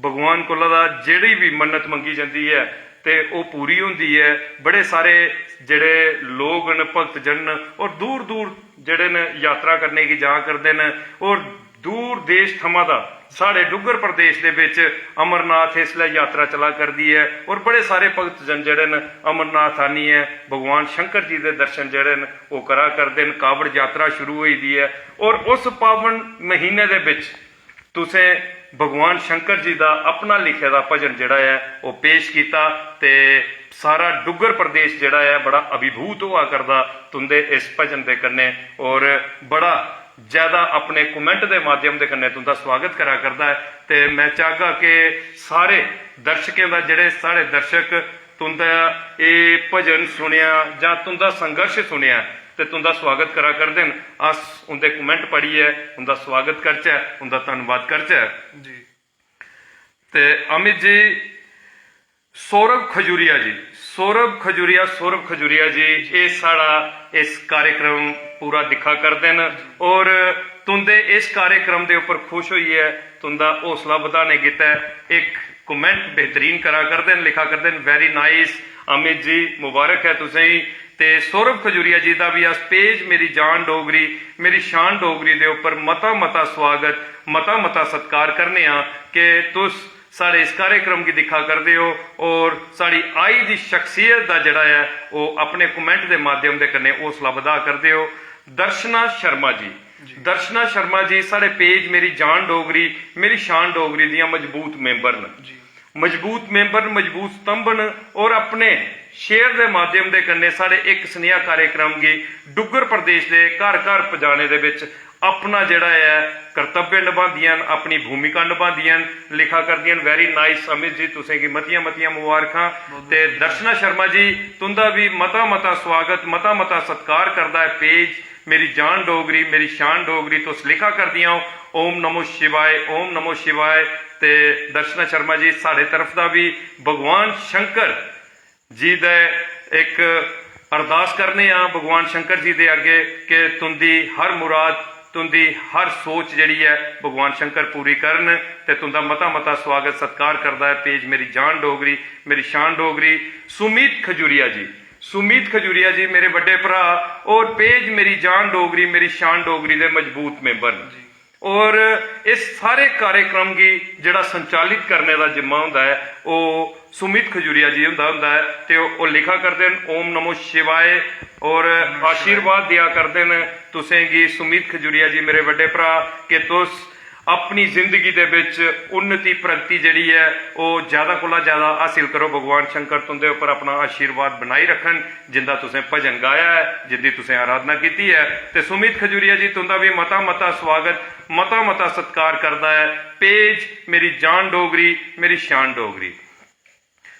भगवान कोला दा जेह्ड़ी बी मन्नत मंगी जंदी ऐ ते ओह् पूरी होंदी ऐ। बड़े सारे जेह्ड़े लोग न, भक्तजन न, और दूर दूर जेह्ड़े न, यात्रा करने गी जा करदे न, और दूर देश थमां दा साढ़े डुग्गर प्रदेश दे बिच अमरनाथ इसलै यात्रा चला करदी ऐ, और बड़े सारे भक्तजन जेह्ड़े न, अमरनाथ आनियै भगवान शंकर जी दे दर्शन जेह्ड़े न, ओह् करा करदे न। कावड़ यात्रा शुरू होई दी ऐ, और उस पावन महीने दे बिच तुसें भगवान शंकर जी दा अपना लिखे दा भजन जेह्ड़ा ऐ, ओह् पेश कीता, ते सारा डुग्गर प्रदेश जेह्ड़ा ऐ, बड़ा अभिभूत होआ करदा तुं'दे इस भजन दे कन्नै, और बड़ा ज्यादा अपने कमेंट दे माध्यम दे कन्नै तुं'दा स्वागत करा करदा ऐ। ते मैं चाहगा कि सारे दर्शकें दा, जेह्ड़े साढ़े दर्शक तुं'दा एह् भजन सुनेआ जां तुं'दा संघर्ष सुनेआ ते तुं'दा स्वागत करा करदे न, अस उं'दे कमेंट पढ़ियै उं'दा स्वागत करचै, उं'दा धन्नवाद करचै। जी। ते अमित जी, सौरभ खजूरिया जी, सौरभ खजूरिया, सौरभ खजूरिया जी, एह् साढ़ा इस कार्यक्रम पूरा दिक्खा करदे न, और तुं'दे इस कार्यक्रम दे उप्पर खुश होइयै तुं'दा हौसला बधाने गितै इक कमेंट बेहतरीन करा करदे न, लिखा करदे न, "Very nice अमित जी, मुबारक ऐ तुसेंगी।" ते सौरभ खजूरिया जी दा बी अस पेज मेरी जान डोगरी, मेरी शान डोगरी दे उप्पर मता मता स्वागत, मता मता सत्कार करने आं कि तुस साढ़े इस कार्यक्रम गी दिक्खा करदे ओ और साढ़ी आई दी शख्सियत दा जेह्ड़ा ऐ, ओह् अपने कमेंट दे माध्यम दे कन्नै हौसला बधा करदे ओ। दर्शना शर्मा जी, जी। दर्शना शर्मा जी साढ़े पेज मेरी जान डोगरी, मेरी शान डोगरी दियां मजबूत मैंबर न। जी। मजबूत मैंबर न, मजबूत स्तंभ न, और अपने शेयर दे माध्यम दे कन्नै साढ़े इक सनेहा कार्यक्रम गी डुग्गर प्रदेश दे घर घर पजाने दे बिच अपना जेह्ड़ा ऐ, कर्तव्य नभांदियां न, अपनी भूमिका नभांदियां न, लिखा करदियां न। "Very nice अमित जी, तुसें गी मतियां मतियां मुबारखां।" बहुत ते बहुत दर्शना शर्मा जी, तुं'दा बी मता मता स्वागत, मता मता सत्कार करदा ऐ पेज मेरी जान डोगरी, मेरी शान डोगरी। तुस लिखा करदियां ओ, "ओम नमो शिवाय, ओम नमो शिवाय।" ते दर्शना शर्मा जी, साढ़े तरफ दा बी भगवान शंकर जी दे इक अरदास करने आं भगवान शंकर जी दे अग्गे कि तुं'दी हर मुराद, तुं'दी हर सोच जेह्ड़ी ऐ, भगवान शंकर पूरी करन। ते तुं'दा मता मता स्वागत सत्कार करदा ऐ पेज मेरी जान डोगरी, मेरी शान डोगरी, सुमित खजूरिया जी। सुमित खजूरिया जी मेरे बड्डे भ्राऽ और पेज मेरी जान डोगरी, मेरी शान डोगरी दे मजबूत मैंबर न। जी। और इस सारे कार्यक्रम गी जेह्ड़ा संचालित करने दा जिम्मा होंदा ऐ, ओह् सुमित खजूरिया जी हुंदा होंदा ऐ। ते ओह्, ओह् लिखा करदे न, "ओम नमो शिवाय।" और नमो शिवाय। आशीर्वाद देआ करदे न तुसें गी सुमित खजूरिया जी, मेरे बड्डे भ्राऽ, कि तुस अपनी जिंदगी दे बिच उन्नति प्रगति जेह्ड़ी ऐ, ओह् ज्यादा कोला ज्यादा हासिल करो। भगवान शंकर तुं'दे उप्पर अपना आशीर्वाद बनाई रक्खन, जिंदा तुसें भजन गाया ऐ, जिंदी तुसें आराधना कीती ऐ। ते सुमित खजूरिया जी, तुं'दा बी मता मता स्वागत, मता मता सत्कार करदा ऐ पेज मेरी जान डोगरी, मेरी शान डोगरी।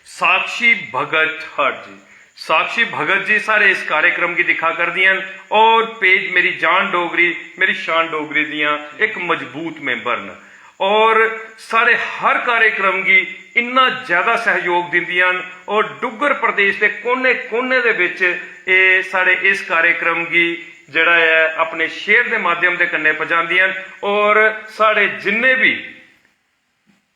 साक्षी भगत हर जी, साक्षी भगत जी साढ़े इस कार्यक्रम गी दिक्खा करदियां न और पेज मेरी जान डोगरी, मेरी शान डोगरी दियां इक मजबूत मैंबर न और साढ़े हर कार्यक्रम गी इन्ना ज्यादा सहयोग दिंदियां न और डुग्गर प्रदेश दे कोने कोने दे बिच एह् साढ़े इस कार्यक्रम गी जेह्ड़ा ऐ, अपने शेयर दे माध्यम दे कन्नै पजांदियां न और साढ़े जिन्ने बी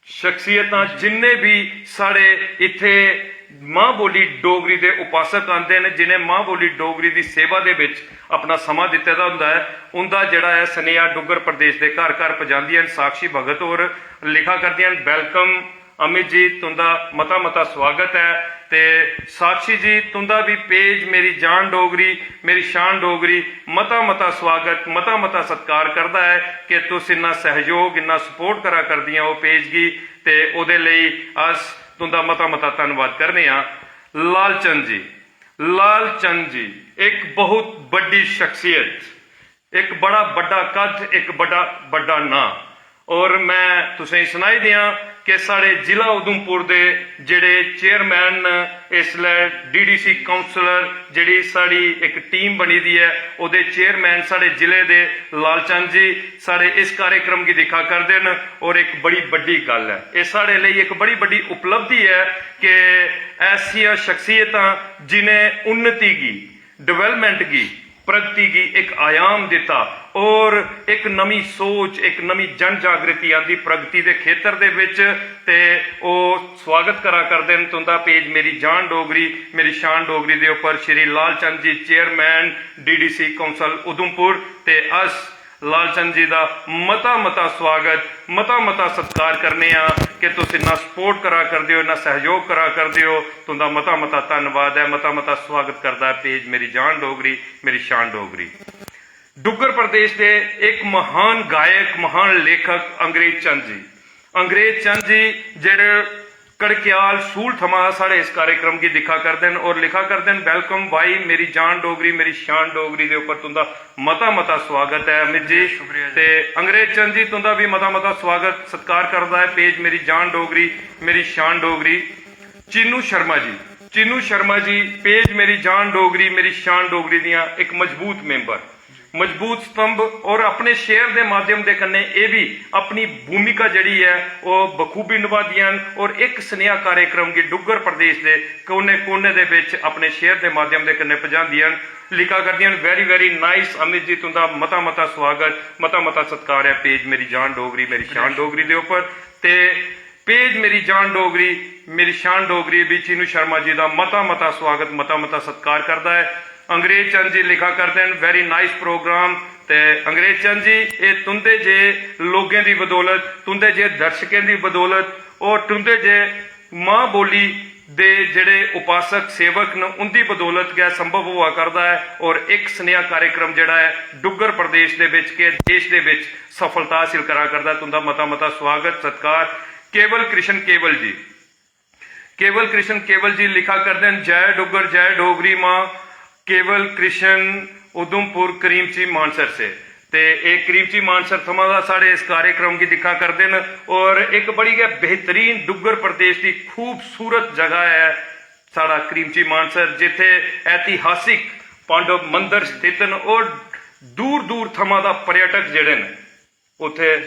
शख्सियतां, जिन्ने बी साढ़े इत्थै मां बोली डोगरी दे उपासक आंदे न, जिनें मां बोली डोगरी दी सेवा दे बिच अपना समां दित्ते दा होंदा ऐ, उंदा जेह्ड़ा ऐ सनेहा डुग्गर प्रदेश दे घर घर पजांदियां न। साक्षी भगत होर लिखा करदियां न, "Welcome अमित जी, तुंदा मता मता स्वागत ऐ। ते साक्षी जी, तुंदा भी पेज मेरी जान डोगरी, मेरी शान डोगरी मता मता स्वागत, मता मता सत्कार करदा ऐ कि तुस इन्ना सहयोग, इन्ना सपोर्ट करा करदियां ओ पेज गी, ते ओह्दे लेई अस तुंदा मता मता धन्नवाद करने आं। लालचंद जी, लालचंद जी इक बहुत बड्डी शख्सियत, इक बड़ा बड्डा कद, इक बड़ा बड्डा नां। और मैं तुसें सनाई देआं कि साढ़े जिला उधमपुर दे जेह्ड़े चेयरमैन न, इसलै डीडीसी काउंसलर जेह्ड़ी साढ़ी इक टीम बनी दी ऐ, ओह्दे चेयरमैन साढ़े जिले दे लालचंद जी साढ़े इस कार्यक्रम गी दिक्खा करदे न। और इक बड़ी बड्डी गल्ल ऐ, एह् साढ़े लेई इक बड़ी बड्डी उपलब्धि ऐ कि ऐसियां शख्सियतां जिनें उन्नति गी, डेवलपमेंट गी, प्रगति गी इक आयाम दित्ता और इक नमीं सोच, इक नमीं जन जागृति आंदी प्रगति दे खेतर दे विच। ते ओह् स्वागत करा करदे न तुंदा पेज मेरी जान डोगरी, मेरी शान डोगरी दे उप्पर श्री लालचंद जी, चेयरमैन डीडीसी काउंसिल उधमपुर। ते अस लालचंद जी दा मता मता स्वागत, मता मता सत्कार करने आं कि तुस इन्ना सपोर्ट करा करदे ओ, इन्ना सहयोग करा करदे ओ। तुंदा मता मता धन्नवाद ऐ, मता मता स्वागत करदा ऐ पेज मेरी जान डोगरी, मेरी शान डोगरी। डुग्गर प्रदेश दे इक महान गायक, महान लेखक अंग्रेज चंद जी, अंग्रेज चंद जी जेह्ड़े कड़क्याल सूल थमां साढ़े इस कार्यक्रम गी दिक्खा करदे न और लिखा करदे न, "Welcome भाई, मेरी जान डोगरी, मेरी शान डोगरी" दे उप्पर तुंदा मता मता स्वागत ऐ अमित जी। शुक्रिया जी। ते अंग्रेज चंद जी, तुंदा भी मता मता स्वागत सत्कार करदा ऐ पेज मेरी जान डोगरी, मेरी शान डोगरी। चीनू शर्मा जी, चीनू शर्मा जी पेज मेरी जान डोगरी, मेरी शान डोगरी दियां इक मजबूत मैंबर, मजबूत स्तंभ और अपने शेयर दे माध्यम दे कन्नै एह् बी अपनी भूमिका जेह्ड़ी ऐ ओह् बखूबी नभांदियां न और इक सनेहा कार्यक्रम गी डुग्गर प्रदेश दे कोने कोने दे बिच अपने शेयर दे माध्यम दे कन्नै पजांदियां न। लिखा करदियां न, "Very very nice Amit ji, तुंदा मता मता स्वागत, मता मता सत्कार ऐ पेज मेरी जान डोगरी, मेरी शान डोगरी दे उप्पर।" ते पेज मेरी जान डोगरी, मेरी शान डोगरी बी चीनू शर्मा जी दा मता मता स्वागत, मता मता सत्कार करदा ऐ। अंग्रेज चंद जी लिखा करदे न, "Very nice program।" ते अंग्रेज चंद जी, एह् तुंदे जे लोकें दी बदौलत, तुंदे जे दर्शकें दी बदौलत और तुंदे जे मां बोली दे जेह्ड़े उपासक सेवक न, उंदी बदौलत गै संभव होआ करदा ऐ और इक सनेहा कार्यक्रम जेह्ड़ा ऐ डुग्गर प्रदेश दे बिच के देश दे बिच सफलता हासिल करा करदा ऐ। तुंदा मता मता स्वागत सत्कार। केवल कृष्ण केवल जी, केवल कृष्ण केवल जी लिखा करदे न, "जय डुग्गर, जय डोगरी मां।" केवल कृष्ण उधमपुर करीमची मानसर से। ते एह् करीमची मानसर थमां दा साढ़े इस कार्यक्रम गी दिक्खा करदे न और इक बड़ी गै बेहतरीन डुग्गर प्रदेश दी खूबसूरत जगह ऐ साढ़ा करीमची मानसर, जित्थै ऐतिहासिक पांडव मंदर स्थित न और दूर दूर थमां दा पर्यटक जेह्ड़े न उत्थै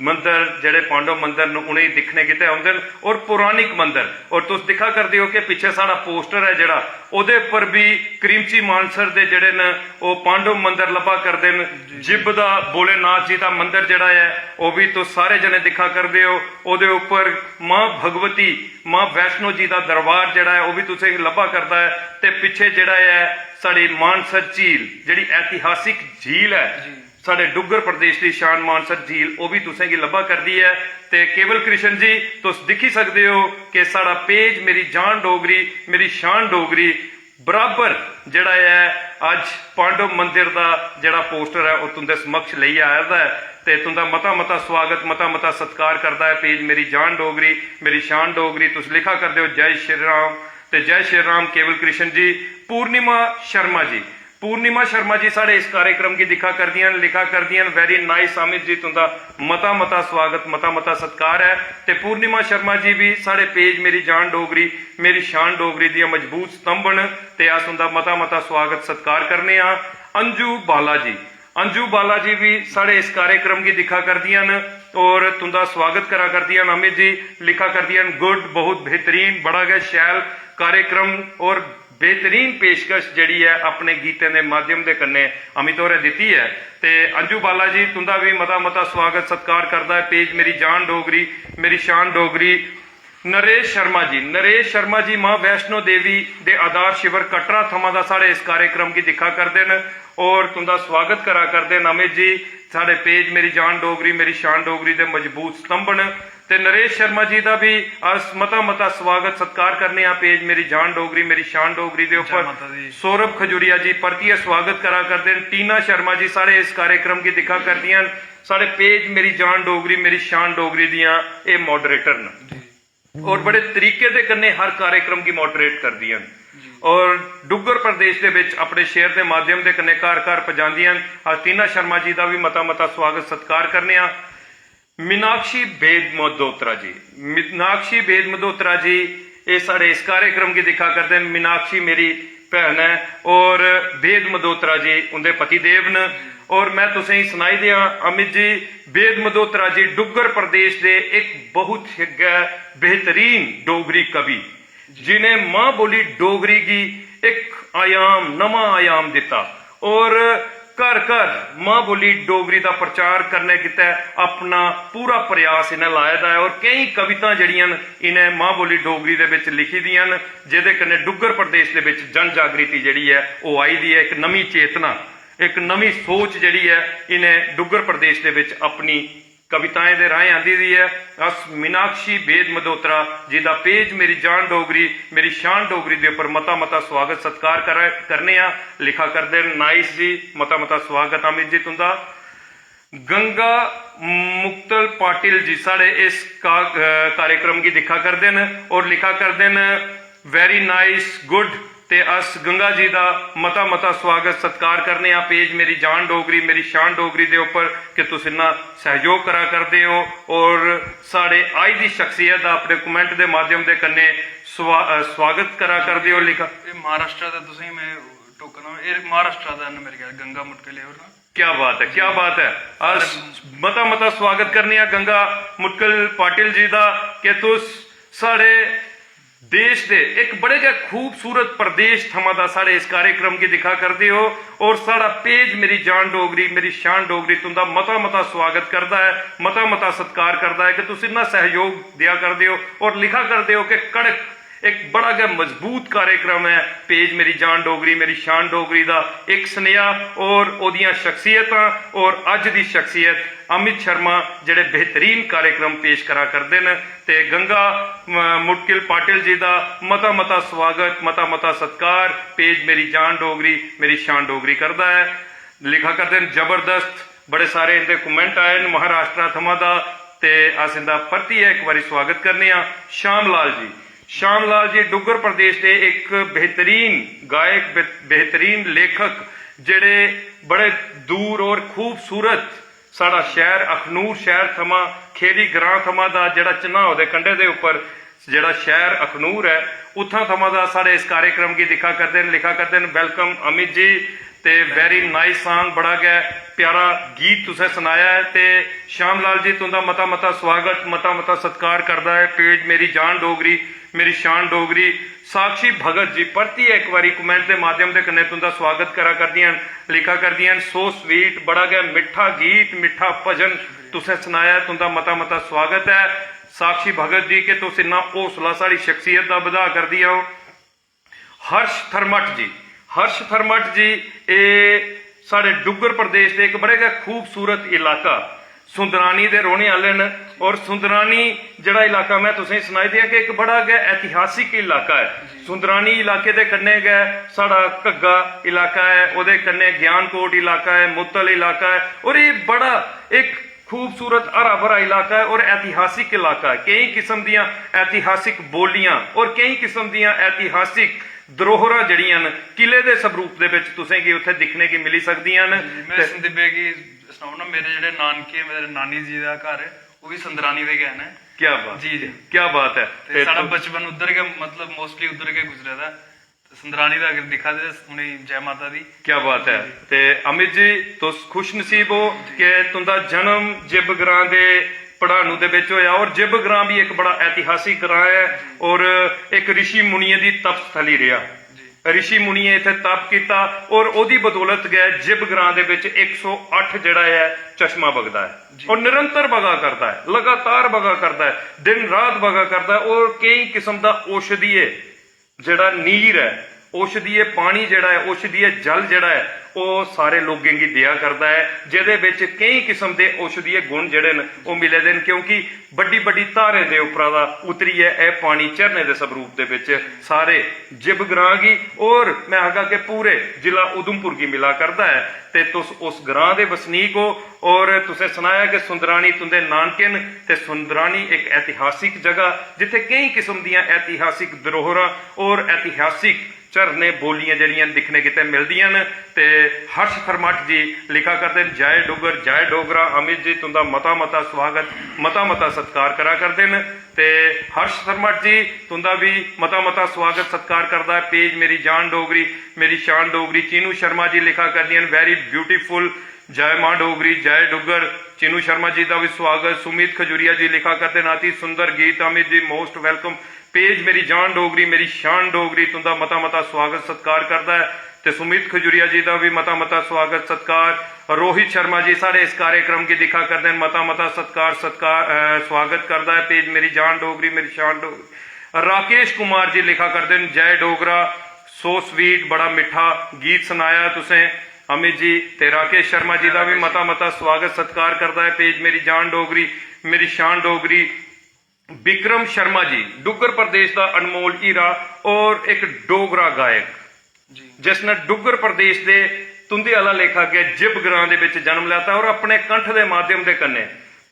मंदर, जेह्ड़े पांडव मंदर न, उ'नेंगी दिक्खने गितै औंदे न। और पौराणिक मंदर, और तुस दिक्खा करदे ओ कि पिच्छे साढ़ा पोस्टर ऐ जेह्ड़ा, ओह्दे पर बी करीमची मानसर दे जेह्ड़े न ओह् पांडव मंदर लब्भा करदे न। जिब्ब दा भोलेनाथ जी दा मंदर जेह्ड़ा ऐ, ओह् बी तुस सारे जने दिक्खा करदे ओ। ओह्दे उप्पर मां भगवती, मां वैष्णो जी दा दरबार जेह्ड़ा ऐ, ओह् बी तुसेंगी लब्भा करदा ऐ। ते पिच्छे जेह्ड़ा ऐ साढ़ी मानसर झील, जेह्ड़ी ऐतिहासिक झील ऐ, साढ़े डुग्गर प्रदेश दी शान मानसर झील, ओह् बी तुसेंगी लब्भा करदी ऐ। ते केवल कृष्ण जी, तुस दिक्खी सकदे ओ कि साढ़ा पेज मेरी जान डोगरी, मेरी शान डोगरी बराबर जेह्ड़ा ऐ, अज्ज पांडव मंदिर दा जेह्ड़ा पोस्टर ऐ, ओह् तुं'दे समक्ष लेइयै आए दा ऐ। ते तुं'दा मता मता स्वागत, मता मता सत्कार करदा ऐ पेज मेरी जान डोगरी, मेरी शान डोगरी। तुस लिखा करदे ओ, "जय श्री राम।" ते जय श्री राम केवल कृष्ण जी। पूर्णिमा शर्मा जी, पूर्णिमा शर्मा जी साढ़े इस कार्यक्रम गी दिक्खा करदियां न, लिखा करदियां न, "Very nice अमित जी, तुं'दा मता मता स्वागत, मता मता सत्कार ऐ।" ते पूर्णिमा शर्मा जी बी साढ़े पेज मेरी जान डोगरी, मेरी शान डोगरी दियां मजबूत स्तंभ न, ते अस उं'दा मता मता स्वागत सत्कार करने आं। अंजू बाला जी, अंजू बाला जी बी साढ़े इस कार्यक्रम गी दिक्खा करदियां न और तुं'दा स्वागत करा करदियां न। अमित जी लिखा करदियां न, "Good, बहुत बेहतरीन, बड़ा गै शैल कार्यक्रम और बेहतरीन पेशकश जेह्ड़ी ऐ अपने गीतें दे माध्यम दे कन्नै अमित होरें दित्ती ऐ।" ते अंजू बाला जी, तुं'दा बी मता मता स्वागत सत्कार करदा ऐ पेज मेरी जान डोगरी, मेरी शान डोगरी। नरेश शर्मा जी, नरेश शर्मा जी मां वैष्णो देवी दे आधार शिविर कटरा थमां दा साढ़े इस कार्यक्रम गी दिक्खा करदे न और तुं'दा स्वागत करा करदे न। अमित जी, साढ़े पेज मेरी जान डोगरी, मेरी शान डोगरी दे मजबूत स्तंभ न। ते नरेश शर्मा जी दा बी अस मता मता स्वागत सत्कार करने आं पेज मेरी जान डोगरी मेरी शान डोगरी दे उप्पर। सौरभ खजूरिया जी परतियै स्वागत करा करदे न। टीना शर्मा जी साढ़े इस कार्यक्रम गी दिक्खा करदियां न, साढ़े पेज मेरी जान डोगरी मेरी शान डोगरी दियां एह् मॉडरेटर न और बड़े तरीके दे कन्नै हर कार्यक्रम गी मॉडरेट करदियां न और डुग्गर प्रदेश दे बिच अपने शेयर दे माध्यम दे कन्नै घर घर पजांदियां न। अस टीना शर्मा जी दा बी मता मता स्वागत सत्कार करने आं। मीनाक्षी भेद मदोत्रा जी, मीनाक्षी भेद मदोत्रा जी, एह् साढ़े इस कार्यक्रम गी दिक्खा करदे न। मीनाक्षी मेरी भैन ऐ और भेद मदोत्रा जी उं'दे पतिदेव न। और में तुसें गी सनाई देआं अमित जी, भेद मदोत्रा जी डुग्गर प्रदेश दे इक बहुत गै बेहतरीन डोगरी कवि, जि'नें मां बोली डोगरी गी इक आयाम, नमां आयाम दित्ता और घर घर मां बोली डोगरी दा प्रचार करने गितै अपना पूरा प्रयास इ'नें लाए दा ऐ और केईं कवितां जेह्ड़ियां न इ'नें मां बोली डोगरी दे बिच लिखी दियां न, जेह्दे कन्नै डुग्गर प्रदेश दे बिच जन जागृति जेह्ड़ी ऐ ओह् आई दी ऐ। इक नमीं चेतना, इक नमीं सोच जेह्ड़ी ऐ इ'नें डुग्गर प्रदेश दे बिच अपनी कविताएं दे राहें आंदी दी ऐ। अस मीनाक्षी भेद मदोत्रा जी दा पेज मेरी जान डोगरी मेरी शान डोगरी दे उप्पर मता मता स्वागत सत्कार करा करने आं। लिखा करदे न नाइस जी, मता मता स्वागत अमित जी तुं'दा। गंगा मुक्तल पाटिल जी साढ़े इस का-, अ, कार्यक्रम गी दिक्खा करदे न और लिखा करदे न वेरी नाइस गुड। ते अस गंगा जी दा मता मता स्वागत सत्कार करने आं पेज मेरी जान डोगरी मेरी शान डोगरी दे उप्पर कि तुस इन्ना सैहयोग करा करदे ओ और साढ़े अज्ज दी शख्सियत दा अपने कमेंट दे माध्यम दे कन्नै स्वा-, अ, स्वागत करा करदे ओ। लिखा एह् महाराष्ट्र दा तुसें गी में टोकना, एह् महाराष्ट्र दा न मेरे ख्याल गंगा मुटकले होर ना। क्या बात है, क्या बात है। अस मता मता स्वागत करने आं गंगा मुटकल पाटिल जी दा कि तुस साढ़े देश दे इक बड़े गै खूबसूरत प्रदेश थमां दा साढ़े इस कार्यक्रम गी दिक्खा करदे ओ और साढ़ा पेज मेरी जान डोगरी मेरी शान डोगरी तुं'दा मता मता स्वागत करदा ऐ, मता मता सत्कार करदा ऐ कि तुस इन्ना सैहयोग देआ करदे ओ और लिखा करदे ओ कि कड़क इक बड़ा गै मजबूत कार्यक्रम ऐ पेज मेरी जान डोगरी मेरी शान डोगरी दा। इक सनेहा और ओह्दियां शख्सियतां और अज्ज दी शख्सियत अमित शर्मा जेह्ड़े बेहतरीन कार्यक्रम पेश करा करदे न। ते गंगा अ, मुटकिल पाटिल जी दा मता मता स्वागत, मता मता सत्कार पेज मेरी जान डोगरी मेरी शान डोगरी करदा ऐ। लिखा करदे न जबरदस्त, बड़े सारे इंदे कमेंट आए न महाराष्ट्र थमां दा। ते अस इंदा परतियै इक बारी स्वागत करने आं। श्याम लाल जी, श्याम लाल जी डुग्गर प्रदेश दे इक बेहतरीन गायक, बे-, बेहतरीन लेखक, जेह्ड़े बड़े दूर और खूबसूरत साढ़ा शैह्र अखनूर शैह्र थमां, खेड़ी ग्रां थमां दा जेह्ड़ा चन्हां दे कंढे दे उप्पर जेह्ड़ा शैह्र अखनूर ऐ, उत्थां थमां दा साढ़े इस कार्यक्रम गी दिक्खा करदे न, लिखा करदे न, "Welcome अमित जी" ते "Very nice song", बड़ा गै प्यारा गीत तुसें सनाया ऐ। ते श्याम लाल जी तुं'दा मता मता स्वागत, मता मता सत्कार करदा ऐ पेज मेरी जान डोगरी मेरी शान डोगरी। साक्षी भगत जी परतियै इक बारी कमेंट दे माध्यम दे कन्नै तुं'दा स्वागत करा करदियां न, लिखा करदियां न, "So sweet", बड़ा गै मिट्ठा गीत, मिट्ठा भजन तुसें सनाया ऐ, तुं'दा मता मता स्वागत ऐ। साक्षी भगत जी कि तुस इन्ना हौसला साढ़ी शख्सियत दा बधा करदियां ओ। हर्ष थरमट जी, हर्ष थरमट जी, एह् साढ़े डुग्गर प्रदेश दे इक बड़े गै खूबसूरत इलाका सुंदरानी दे रौह्ने आह्ले न। और सुंदरानी जेह्ड़ा इलाका में तुसेंगी सनाई देआं कि इक बड़ा गै ऐतिहासिक इलाका ऐ। सुंदरानी इलाके दे कन्नै गै साढ़ा घग्गा इलाका ऐ, ओह्दे कन्नै ज्ञानकोट इलाका ऐ, मुत्तल इलाका ऐ। और एह् बड़ा इक खूबसूरत हरा भरा इलाका ऐ और ऐतिहासिक इलाका ऐ। केईं किस्म दियां ऐतिहासिक बोलियां और केईं किस्म दियां ऐतिहासिक धरोहरां जेह्ड़ियां न, किले दे स्वरूप दे बिच तुसें गी उत्थै दिक्खने गी मिली सकदियां न। जी, में ते संदीप भैया गी सनाओ ना, मेरे जेह्ड़े नानके, मेरे नानी जी दा घर ऐ, ओह् बी संदरानी दे गै न। क्या बात जी, जी। क्या बात ऐ। ते ते साढ़ा तु- बचपन उद्धर गै, मतलब, mostly उद्धर गै गुजरे दा ऐ। ते संदरानी दा अगर दिक्खा दे, उ'नेंगी जै माता दी। क्या बात ऐ। जी। ते अमित जी, तुस खुश नसीब ओ कि तुं'दा जन्म जिब ग्रां दे पढ़ानू दे बिच होया, और जिब ग्रां भी इक बड़ा ऐतिहासिक ग्रां ऐ और इक ऋषि मुनियें दी तपस्थली रेहा। जी। ऋषि मुनियें इत्थै तप कीता और ओह्दी बदौलत गै जिब ग्रां दे बिच इक सौ अट्ठ जेह्ड़ा ऐ चश्मा बगदा ऐ। जी। और निरंतर बगा करदा ऐ, लगातार बगा करदा ऐ, दिन रात बगा करदा ऐ और केईं किस्म दा औषधीय जेह्ड़ा नीर ऐ, औषधीय पानी जेह्ड़ा ऐ, औषधीय जल जेह्ड़ा ऐ, ओह् सारे लोकें गी देआ करदा ऐ, जेह्दे बिच केईं किस्म दे औषधीय गुण जेह्ड़े न, ओह् मिले दे न, क्योंकि बड्डी बड्डी धारें दे उप्परा दा उतरियै एह् पानी झरने दे स्वरूप दे बिच सारे जिब ग्रां गी, और मैं आखगा कि पूरे जिला उधमपुर गी मिला करदा ऐ। ते तुस उस ग्रां दे बसनीक हो, और तुसें सनाया कि सुंदरानी तुंदे नानके न, ते सुंदरानी इक ऐतिहासिक जगह, जित्थै केईं किस्म दियां ऐतिहासिक धरोहरां और ऐतिहासिक झरने, बौलियां जेह्ड़ियां दिक्खने गितै मिलदियां न। ते हर्ष थर्मट जी लिखा करदे न, "जय डुग्गर, जय डोगरा।" अमित जी, तुंदा मता मता स्वागत, मता मता सत्कार करा करदे न। ते हर्ष थर्मट जी, तुंदा भी मता मता स्वागत सत्कार करदा ऐ। पेज मेरी जान डोगरी, मेरी शान डोगरी। चीनू शर्मा जी लिखा करदियां न, "Very beautiful, जय मां डोगरी, जय डुग्गर।" चीनू शर्मा जी दा भी स्वागत। सुमित खजूरिया जी लिखा करदे न, "अति सुंदर गीत Amit ji, most welcome।" Page मेरी जान डोगरी, मेरी शान डोगरी, तुंदा मता मता स्वागत सत्कार करदा ऐ। ते सुमित खजूरिया जी दा भी मता मता स्वागत सत्कार। रोहित शर्मा जी साढ़े इस कार्यक्रम गी दिक्खा करदे न, मता मता सत्कार, सत्कार, अ, स्वागत करदा ऐ। पेज मेरी जान डोगरी, मेरी शान डोगरी। राकेश कुमार जी लिखा करदे न, "जय डोगरा, so sweet, बड़ा मिट्ठा गीत सनाया तुसें अमित जी।" ते राकेश शर्मा जी दा भी मता मता स्वागत सत्कार करदा ऐ। पेज मेरी जान डोगरी, मेरी शान डोगरी। विक्रम शर्मा जी, डुग्गर प्रदेश दा अनमोल हीरा और इक डोगरा गायक, जी। जिसने डुग्गर प्रदेश दे तुंदे आह्ला लेखा गै जिब ग्रां दे बिच जन्म लैता और अपने कंठ दे माध्यम दे कन्नै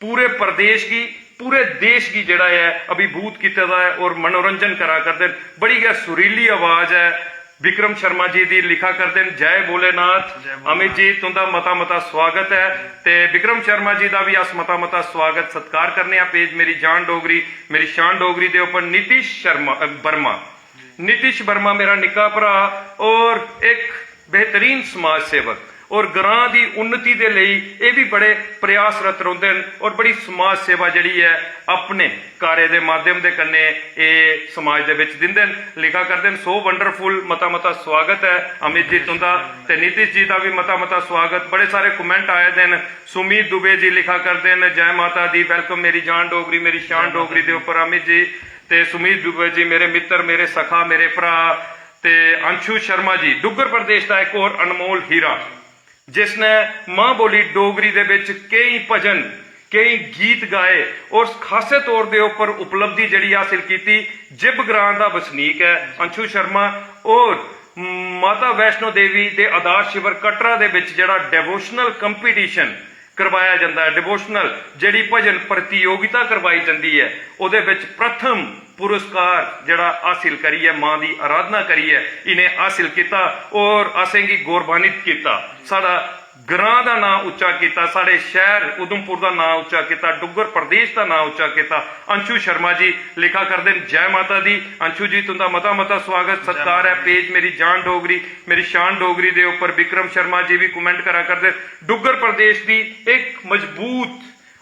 पूरे प्रदेश गी, पूरे देश गी जेह्ड़ा ऐ अभिभूत कीते दा ऐ और मनोरंजन करा करदे न। बड़ी गै सुरीली आवाज ऐ विक्रम शर्मा जी दी। लिखा करदे न, "जय भोलेनाथ।" जय भोलेनाथ। अमित जी, तुंदा मता मता स्वागत ऐ। ते विक्रम शर्मा जी दा भी अस मता मता स्वागत सत्कार करने आं। पेज मेरी जान डोगरी, मेरी शान डोगरी दे उप्पर नीतीश शर्मा, अ, वर्मा। नीतीश वर्मा मेरा निक्का भ्रा और इक बेहतरीन समाज सेवक और ग्रां दी उन्नति दे लेई एह् भी बड़े प्रयासरत रौंह्दे न और बड़ी समाज सेवा जेह्ड़ी ऐ अपने कार्य दे माध्यम दे कन्नै एह् समाज दे बिच दिंदे न। लिखा करदे न, "So wonderful।" मता मता स्वागत ऐ अमित जी तुंदा, ते नीतीश जी दा भी मता मता स्वागत। बड़े सारे comment आए दे न। सुमित दुबे जी लिखा करदे न, "जय माता दी, welcome मेरी जान डोगरी, मेरी शान डोगरी" दे उप्पर अमित जी। ते सुमित दुबे जी मेरे मित्तर, मेरे सखा, मेरे भ्रा। ते अंशु शर्मा जी, डुग्गर प्रदेश दा इक होर अनमोल हीरा, जिसने मां बोली डोगरी दे बिच केई भजन, केई गीत गाए और खासे तौर दे उप्पर उपलब्धि जेह्ड़ी हासिल कीती। जिब ग्रां दा बसनीक ऐ अंशु शर्मा। और माता वैष्णो देवी दे आधार शिविर कटरा दे बिच जेह्ड़ा devotional competition करवाया जंदा ऐ, devotional जेह्ड़ी भजन प्रतियोगिता करवाई जंदी ऐ, ओह्दे बिच प्रथम पुरस्कार जेह्ड़ा हासिल करियै, मां दी आराधना करियै इ'नें हासिल कीता और असेंगी गौरवान्वित कीता। साढ़ा ग्रां दा नांऽ उच्चा कीता, साढ़े शैह्र उधमपुर दा नांऽ उच्चा कीता, डुग्गर प्रदेश दा नांऽ उच्चा कीता। अंशु शर्मा जी लिखा करदे न, "जय माता दी।" अंशु जी, तुंदा मता मता स्वागत सत्कार ऐ। पेज मेरी जान डोगरी, मेरी शान डोगरी दे उप्पर विक्रम शर्मा जी भी comment करा करदे। डुग्गर प्रदेश दी इक मजबूत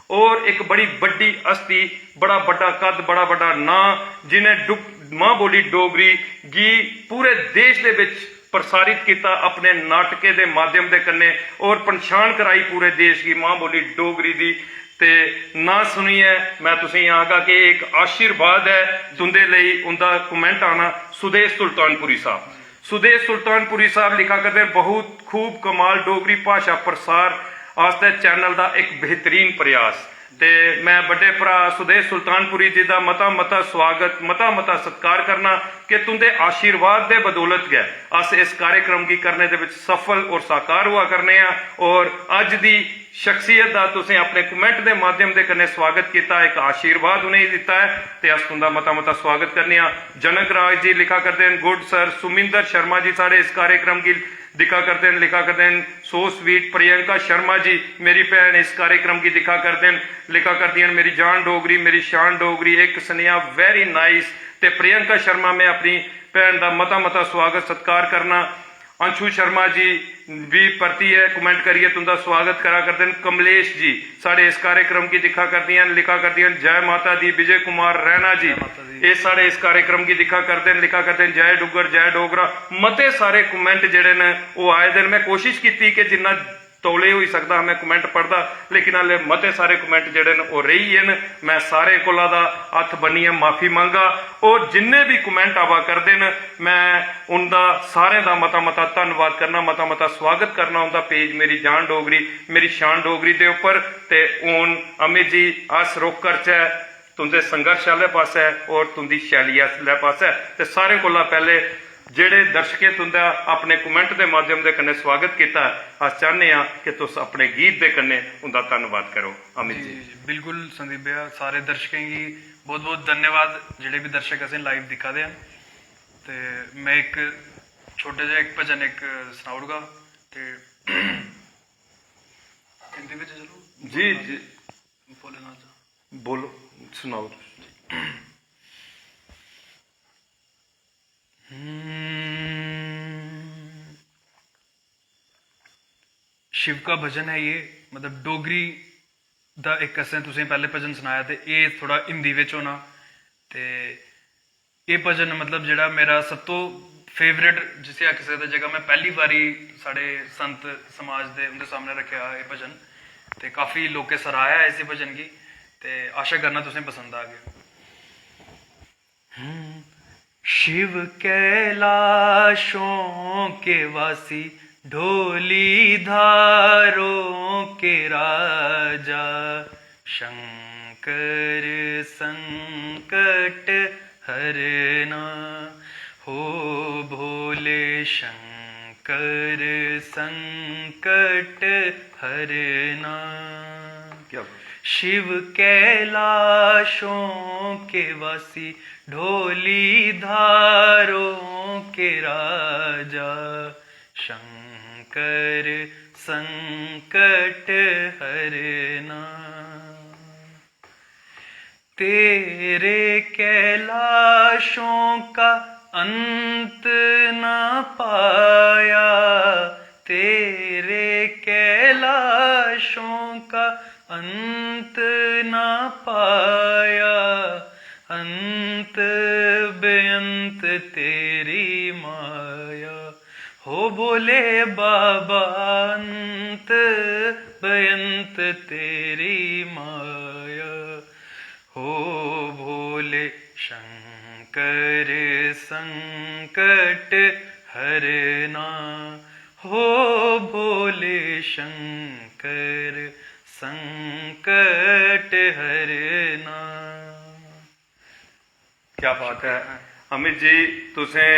और इक बड़ी बड्डी हस्ती, बड़ा बड्डा कद, बड़ा बड्डा नांऽ, जि'नें डुग-, मां बोली डोगरी गी पूरे देश दे बिच प्रसारित कीता अपने नाटकें दे माध्यम दे कन्नै और पंछान कराई पूरे देश गी मां बोली डोगरी दी। ते नांऽ सुनियै मैं तुसेंगी आखगा कि इक आशीर्वाद ऐ तुं'दे लेई उं'दा comment आना। सुदेश सुल्तानपुरी साहब, सुदेश सुल्तानपुरी साहब लिखा करदे न, "बहुत खूब कमाल डोगरी भाशा प्रसार आस्तै channel दा इक बेहतरीन प्रयास।" ते मैं बड्डे भ्रा सुदेश सुल्तानपुरी जी दा मता मता स्वागत, मता मता सत्कार करना कि तुं'दे आशीर्वाद दे बदौलत गै अस इस कार्यक्रम गी करने दे विच सफल और साकार होआ करने आं। और अज्ज दी शख्सियत दा तुसें अपने comment दे माध्यम दे कन्नै स्वागत कीता, इक आशीर्वाद उ'नेंगी दित्ता ऐ ते अस तुं'दा मता मता स्वागत करने आं। जनक राज जी लिखा करदे न, "Good sir।" सुमिंदर शर्मा जी साढ़े इस कार्यक्रम गी दिक्खा करदे न, लिखा करदे न, "So sweet।" प्रियंका शर्मा जी, मेरी भैन, इस कार्यक्रम गी दिक्खा करदे न, लिखा करदियां न, "मेरी जान डोगरी, मेरी शान डोगरी, इक सनेहा, very nice।" ते प्रियंका शर्मा, मैं अपनी भैन दा मता मता स्वागत सत्कार करना। अंशु शर्मा जी भी परतियै comment करियै तुं'दा स्वागत करा करदे न। कमलेश जी साढ़े इस कार्यक्रम गी दिक्खा करदियां न, लिखा करदियां न, "जय माता दी।" विजय कुमार रैना जी, जय माता दी। एह् साढ़े इस कार्यक्रम गी दिक्खा करदे न, लिखा करदे न, "जय डुग्गर, जय डोगरा।" मते सारे comment जेह्ड़े न, ओह् आए दे न। मैं कोशिश कीती कि जिन्ना तौले होई सकदा हा में कमेंट पढ़दा, लेकिन हाले मते सारे कमेंट जेह्ड़े न ओह् रेही गे न। मैं सारें कोला दा हत्थ बन्नियै माफी मंगगा, और जिन्ने बी कमेंट आवा करदे न, मैं उंदा सारें दा मता मता धन्नवाद करना, मता मता स्वागत करना उंदा पेज मेरी जान डोगरी, मेरी शान डोगरी दे उप्पर। ते हून अमित जी, अस रुख करचै तुंदे संघर्ष आह्ले पासै और तुंदी शैली आह्ले पासै। ते सारें कोला पैह्ले जेह्ड़े दर्शकें तुंदा अपने कमेंट दे माध्यम दे कन्नै स्वागत कीता, अस चाह्न्ने आं कि तुस अपने गीत दे कन्नै उंदा धन्नवाद करो। अमित जी, जी। जी, बिल्कुल संदीप भैया, सारे दर्शकें गी बहुत बहुत धन्यवाद, जेह्ड़े बी दर्शक असें लाइव दिक्खा दे न। ते मैं इक छोटे जेहा इक भजन इक सनाई ओड़गा। ते हिंदी बिच चलो। जी, जी। बोले ना। बोलो, सनाओ। हम्म, शिव का भजन है ये, मतलब डोगरी दा इक असें तुसें पैह्ले भजन सनाया, ते एह् थोह्ड़ा हिंदी बिच होना। ते एह् भजन, मतलब, जेह्ड़ा मेरा सब तो फेवरेट, जिसी आखी सकदे, जेह्का मैं पैह्ली बारी साढ़े संत समाज दे उं'दे सामनै रक्खेआ एह् भजन, ते काफी लोकें सराहेआ इस भजन गी, ते आशा करना तुसें पसंद आग। हम्म, शिव कैलाशों के वासी, ढोली धारों के राजा, शंकर संकट हरना। हो भोले शंकर संकट हरना। क्या बात। शिव कैलाशों के वासी, ढोली धारों के राजा, शंकर संकट हरना। तेरे कैलाशों का अंत ना पाया, तेरे कैलाशों का अंत ना पाया, अंत बेअंत तेरी माया। हो भोले बाबा, अंत बेअंत तेरी माया। हो भोले शंकर संकट हरना, हो भोले शंकर संकट हरना। क्या बात है अमित जी, तुसें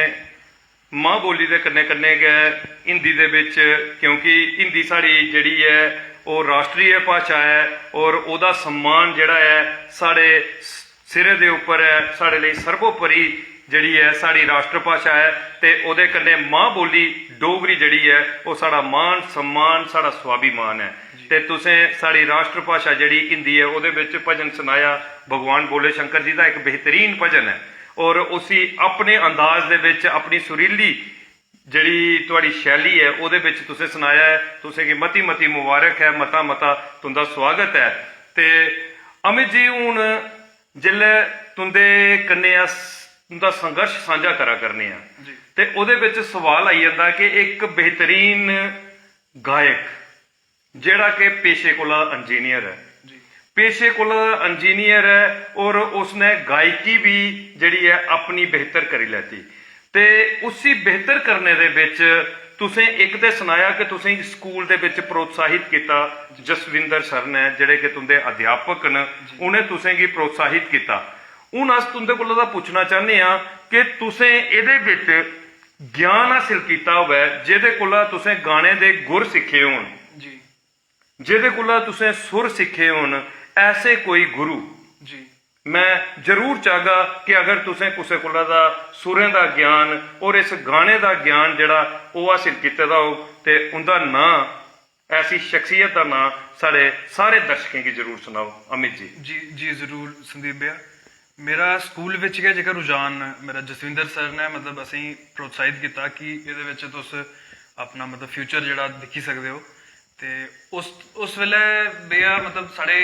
मां बोली दे कन्नै कन्नै गै हिंदी दे बिच, क्योंकि हिंदी साढ़ी जेह्ड़ी ऐ ओह् राश्ट्रीय भाशा ऐ, और ओह्दा सम्मान जेह्ड़ा ऐ साढ़े सिरै दे उप्पर ऐ, साढ़े लेई सर्वोपरि जेह्ड़ी ऐ साढ़ी राश्ट्रभाशा ऐ, ते ओह्दे कन्नै मां बोली डोगरी जेह्ड़ी ऐ ओह् साढ़ा मान सम्मान, साढ़ा स्वाभिमान ऐ। ते तुसें साढ़ी राश्ट्रभाशा जेह्ड़ी हिंदी ऐ ओह्दे बिच भजन सनाया, भगवान भोले शंकर जी दा इक बेहतरीन भजन ऐ, और उसी अपने अंदाज दे बिच, अपनी सुरीली जेह्ड़ी थुआढ़ी शैली ऐ ओह्दे बिच तुसें सनाया ऐ, तुसें गी मती मती मुबारक ऐ, मता मता तुं'दा स्वागत ऐ। ते अमित जी, हून जिसलै तुं'दे कन्नै अस तुं'दा संघर्श सांझा करा करने आं, जी। ते ओह्दे बिच सवाल आई जंदा कि इक बेहतरीन गायक जेह्ड़ा कि पेशे कोला इंजीनियर ऐ, जी। पेशे कोला इंजीनियर ऐ, और उसने गायकी भी जेह्ड़ी ऐ अपनी बेहतर करी लैती। ते उसी बेहतर करने दे बिच तुसें इक ते सनाया कि तुसें स्कूल दे बिच प्रोत्साहित कीता, जसविंदर सर ने, जेह्ड़े कि तुं'दे अध्यापक न, जी। उ'नें तुसें गी प्रोत्साहित कीता। हून अस तुं'दे कोला दा पुच्छना चाह्न्ने आं कि तुसें एह्दे बिच ज्ञान हासल कीता होऐ, जेह्दे कोला तुसें गाने दे गुर सिक्खे होन, जी। जेह्दे कोला तुसें सुर सिक्खे होन, ऐसे कोई गुरु। जी। मैं जरूर चाहगा कि अगर तुसें कुसै कोला दा सुरें दा ज्ञान और इस गाने दा ज्ञान जेह्ड़ा ओह् हासल कीते दा होग, ते उं'दा नांऽ ऐसी शख्सियत दा नांऽ साढ़े सारे दर्शकें गी जरूर सनाओ, अमित जी। जी, जी, जरूर संदीप भैया। मेरा स्कूल बिच गै जेह्का रुझान, मेरा जसविंदर सर ने, मतलब, असेंगी प्रोत्साहित कीता कि एह्दे बिच तुस अपना, मतलब, फ्यूचर जेह्ड़ा दिक्खी सकदे ओ। ते उस, उस बेल्लै भैया, मतलब, साढ़े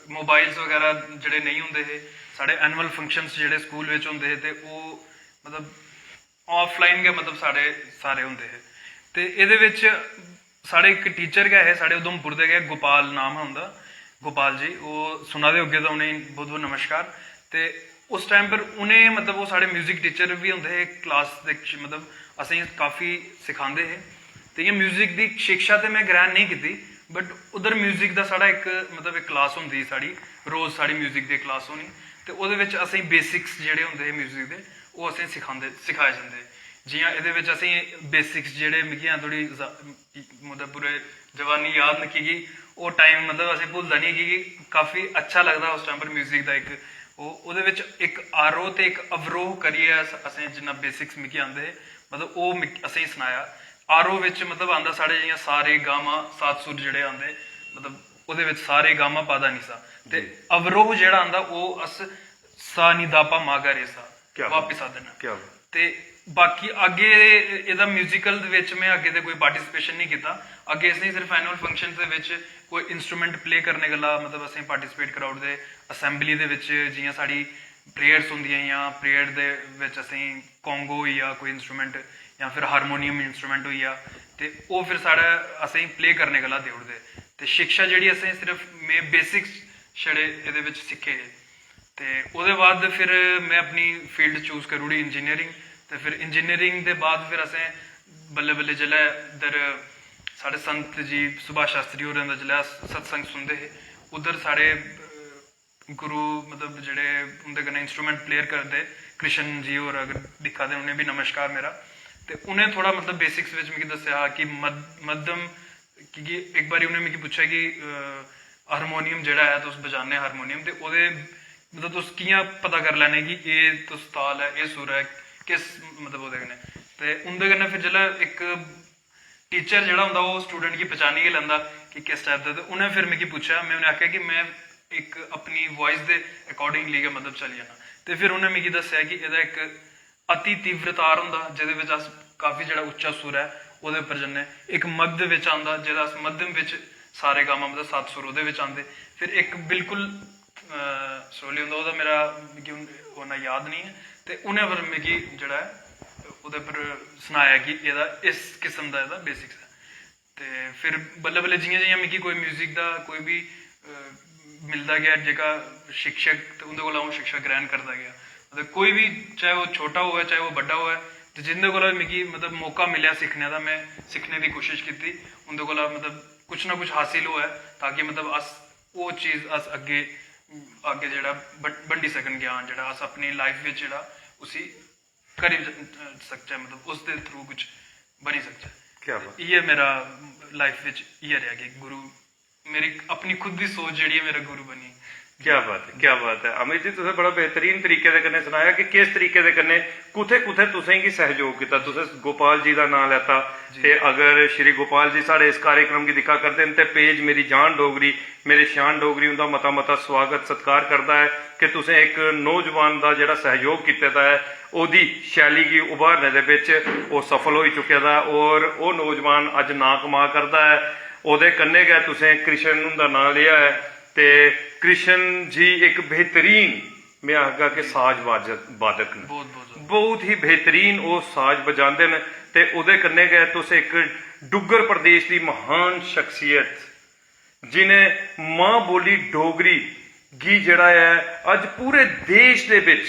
मोबाइल्स बगैरा जेह्ड़े नेईं होंदे हे, साढ़े एनुअल फंक्शंस जेह्ड़े स्कूल बिच होंदे हे, ते ओह्, मतलब, ऑफलाइन गै, मतलब, साढ़े सारे होंदे हे। ते एह्दे बिच साढ़े इक टीचर गै हे, साढ़े उधमपुर दे गै, गोपाल नाम हा उं'दा, गोपाल जी, ओह् सुना दे होगे तां उ'नेंगी बहुत बहुत नमस्कार। ते उस टाइम पर उ'नें, मतलब, ओह् साढ़े म्यूजिक टीचर बी होंदे हे, क्लास दे च, मतलब, असेंगी काफ़ी सखांदे हे। ते इ'यां म्यूजिक दी शिक्षा ते में ग्रहण नेईं कीती, बट उद्धर म्यूजिक दा साढ़ा इक, मतलब, इक क्लास होंदी ही साढ़ी, रोज़ साढ़ी म्यूजिक दी क्लास होनी। ते ओह्दे बिच असेंगी बेसिक्स जेह्ड़े होंदे हे म्यूजिक दे, ओह् असेंगी सखांदे, सखाए जंदे हे। जि'यां एह्दे बिच असेंगी बेसिक्स जेह्ड़े, मिगी हां थोह्ड़ी जा-, मतलब, पूरे जवानी याद न, की कि ओह् टाइम, मतलब, असें भुलदा निं, की कि काफी अच्छा लगदा उस टाइम पर म्यूजिक दा इक ओह्, ओह्दे बिच इक आरोह ते इक अवरोह करियै अस, असें जिन्ना बेसिक्स मिगी आंदे हे, मतलब, ओह् मिग-, असेंगी सनाया। आरोह बिच, मतलब, आंदा साढ़े जि'यां सा रे गा मा, सात सुर जेह्ड़े आंदे, मतलब, ओह्दे बिच सा रे गा मा पा धा नी सा, ते जी। अवरोह जेह्ड़ा आंदा, ओह् अस सा नी धा पा मा गा रे सा क्या बात। वापस आंदे न। क्या बात। ते बाकी अग्गें एह्दा म्यूजिकल दे बिच में अग्गें ते कोई पार्टिसिपेशन निं कीता। अग्गें असेंगी सिर्फ एनुअल फंक्शन दे बिच कोई इंस्ट्रूमेंट प्ले करने गल्ला, मतलब, असेंगी पार्टिसिपेट कराई ओड़दे। असैंबली दे बिच जि'यां साढ़ी प्रेयर्स होंदियां हियां, प्रेयर दे बिच असेंगी कॉन्गो होई गेआ कोई इंस्ट्रूमेंट, जां फिर हारमोनियम इंस्ट्रूमेंट होई गेआ, ते ओह् फिर साढ़े, असेंगी प्ले करने गल्ला देई ओड़दे। ते शिक्षा जेह्ड़ी असें सिर्फ, में बेसिक्स छड़े एह्दे बिच सिक्खे हे। ते ओह्दे बाद फिर में अपनी फील्ड चूज करी ओड़ी, इंजीनियरिंग। ते फिर इंजीनियरिंग दे बाद फिर असें बल्लें बल्लें, जेल्लै इद्धर साढ़े संत जी सुभाष शास्त्री होरें दा जेल्लै अस सत्संग सुनदे हे, उद्धर साढ़े, अ, गुरु, मतलब, जेह्ड़े उं'दे कन्नै इंस्ट्रूमेंट प्लेयर करदे, कृष्ण जी होर अगर दिक्खा दे, उ'नें बी नमस्कार मेरा। ते उ'नें थोह्ड़ा, मतलब, बेसिक्स बिच मिगी दस्सेआ हा कि मध-, मध्यम, क्योंकि इक बारी उ'नें मिगी पुच्छेआ कि, अ, हारमोनियम जेह्ड़ा ऐ, तुस बजाने हारमोनियम, ते ओह्दे, मतलब, तुस कि'यां पता करी लैने कि एह् तुस ताल ऐ, एह् सुर ऐ, किस, मतलब, ओह्दे कन्नै। ते उं'दे कन्नै फिर जेल्लै इक टीचर जेह्ड़ा होंदा, ओह् स्टूडेंट गी पहचानी गै लैंदा कि किस टाइप दा। ते उ'नें फिर मिगी पुच्छेआ, में उ'नें आखेआ कि में इक अपनी वॉइस दे अकॉर्डिंगली गै, मतलब, चली जाना। ते फिर उ'नें मिगी दस्सेआ कि एह्दा इक अति तीव्र तार होंदा, जेह्दे बिच अस काफी जेह्ड़ा उच्चा सुर ऐ, ओह्दे उप्पर जन्ने। इक मगध बिच आंदा, जेह्दा अस मध्यम बिच सा रे गा मा, मतलब, सत्त सुर ओह्दे बिच आंदे। फिर इक बिल्कुल, अ, slowly होंदा, ओह्दा मेरा, मिगी हून ओह् इन्ना याद निं ऐ। ते उ'नें पर मिगी जेह्ड़ा ऐ, ओह्दे पर सनाया कि एह्दा इस किस्म दा एह्दा बेसिक्स ऐ। ते फिर बल्लें बल्लें, जि'यां जि'यां मिगी कोई म्यूजिक दा कोई बी, अ, मिलदा गेआ, जेह्का शिक्षक, ते उं'दे कोला अ'ऊं शिक्षा ग्रहण करदा गेआ। ते कोई बी, चाहे ओह् छोटा होऐ, चाहे ओह् बड्डा होऐ, ते जिं'दे कोला बी मिगी, मतलब, मौका मिलेआ सिक्खने दा, में सिक्खने दी कोशश कीती, उं'दे कोला, मतलब, कुछ ना कुछ हासिल होऐ, ताकि, मतलब, अस ओह् चीज अस अग्गें, अग्गें जेह्ड़ा बं-, बंडी सकन ज्ञान, जेह्ड़ा अस अपनी लाइफ बिच जेह्ड़ा उसी करी सकचै, मतलब, उस दे थ्रू कुछ बनी सकचै। क्या बात। इ'यै मेरा लाइफ बिच इ'यै रेहा कि गुरु, मेरी अपनी खुद दी सोच जेह्ड़ी ऐ, मेरा गुरु बनी। क्या बात है, क्या बात है। अमित जी, तुसें बड़ा बेहतरीन तरीके दे कन्नै सनाया कि किस तरीके दे कन्नै, कुत्थै कुत्थै तुसें गी सैहयोग कीता। तुसें गोपाल जी दा नांऽ लैता, जी। ते अगर श्री गोपाल जी साढ़े इस कार्यक्रम गी दिक्खा करदे न, ते पेज मेरी जान डोगरी, मेरी शान डोगरी, उं'दा मता मता स्वागत सत्कार करदा ऐ कि तुसें इक नौजवान दा जेह्ड़ा सैहयोग कीते दा ऐ, ओह्दी शैली गी उभारने दे बिच ओह् सफल होई चुके दा ऐ, और ओह् नौजवान अज्ज नांऽ कमा करदा ऐ। ओह्दे कन्नै गै तुसें कृष्ण हुंदा नांऽ लेआ ऐ, ते कृष्ण जी इक बेहतरीन, में आखगा कि साज बाजक, बादक न। बहुत, बहुत ज्यादा। बहुत ही बेहतरीन ओह् साज बजांदे न, ते ओह्दे कन्नै गै तुस इक डुग्गर प्रदेश दी महान शख्सियत, जि'नें मां बोली डोगरी गी जेह्ड़ा ऐ, अज्ज पूरे देश दे बिच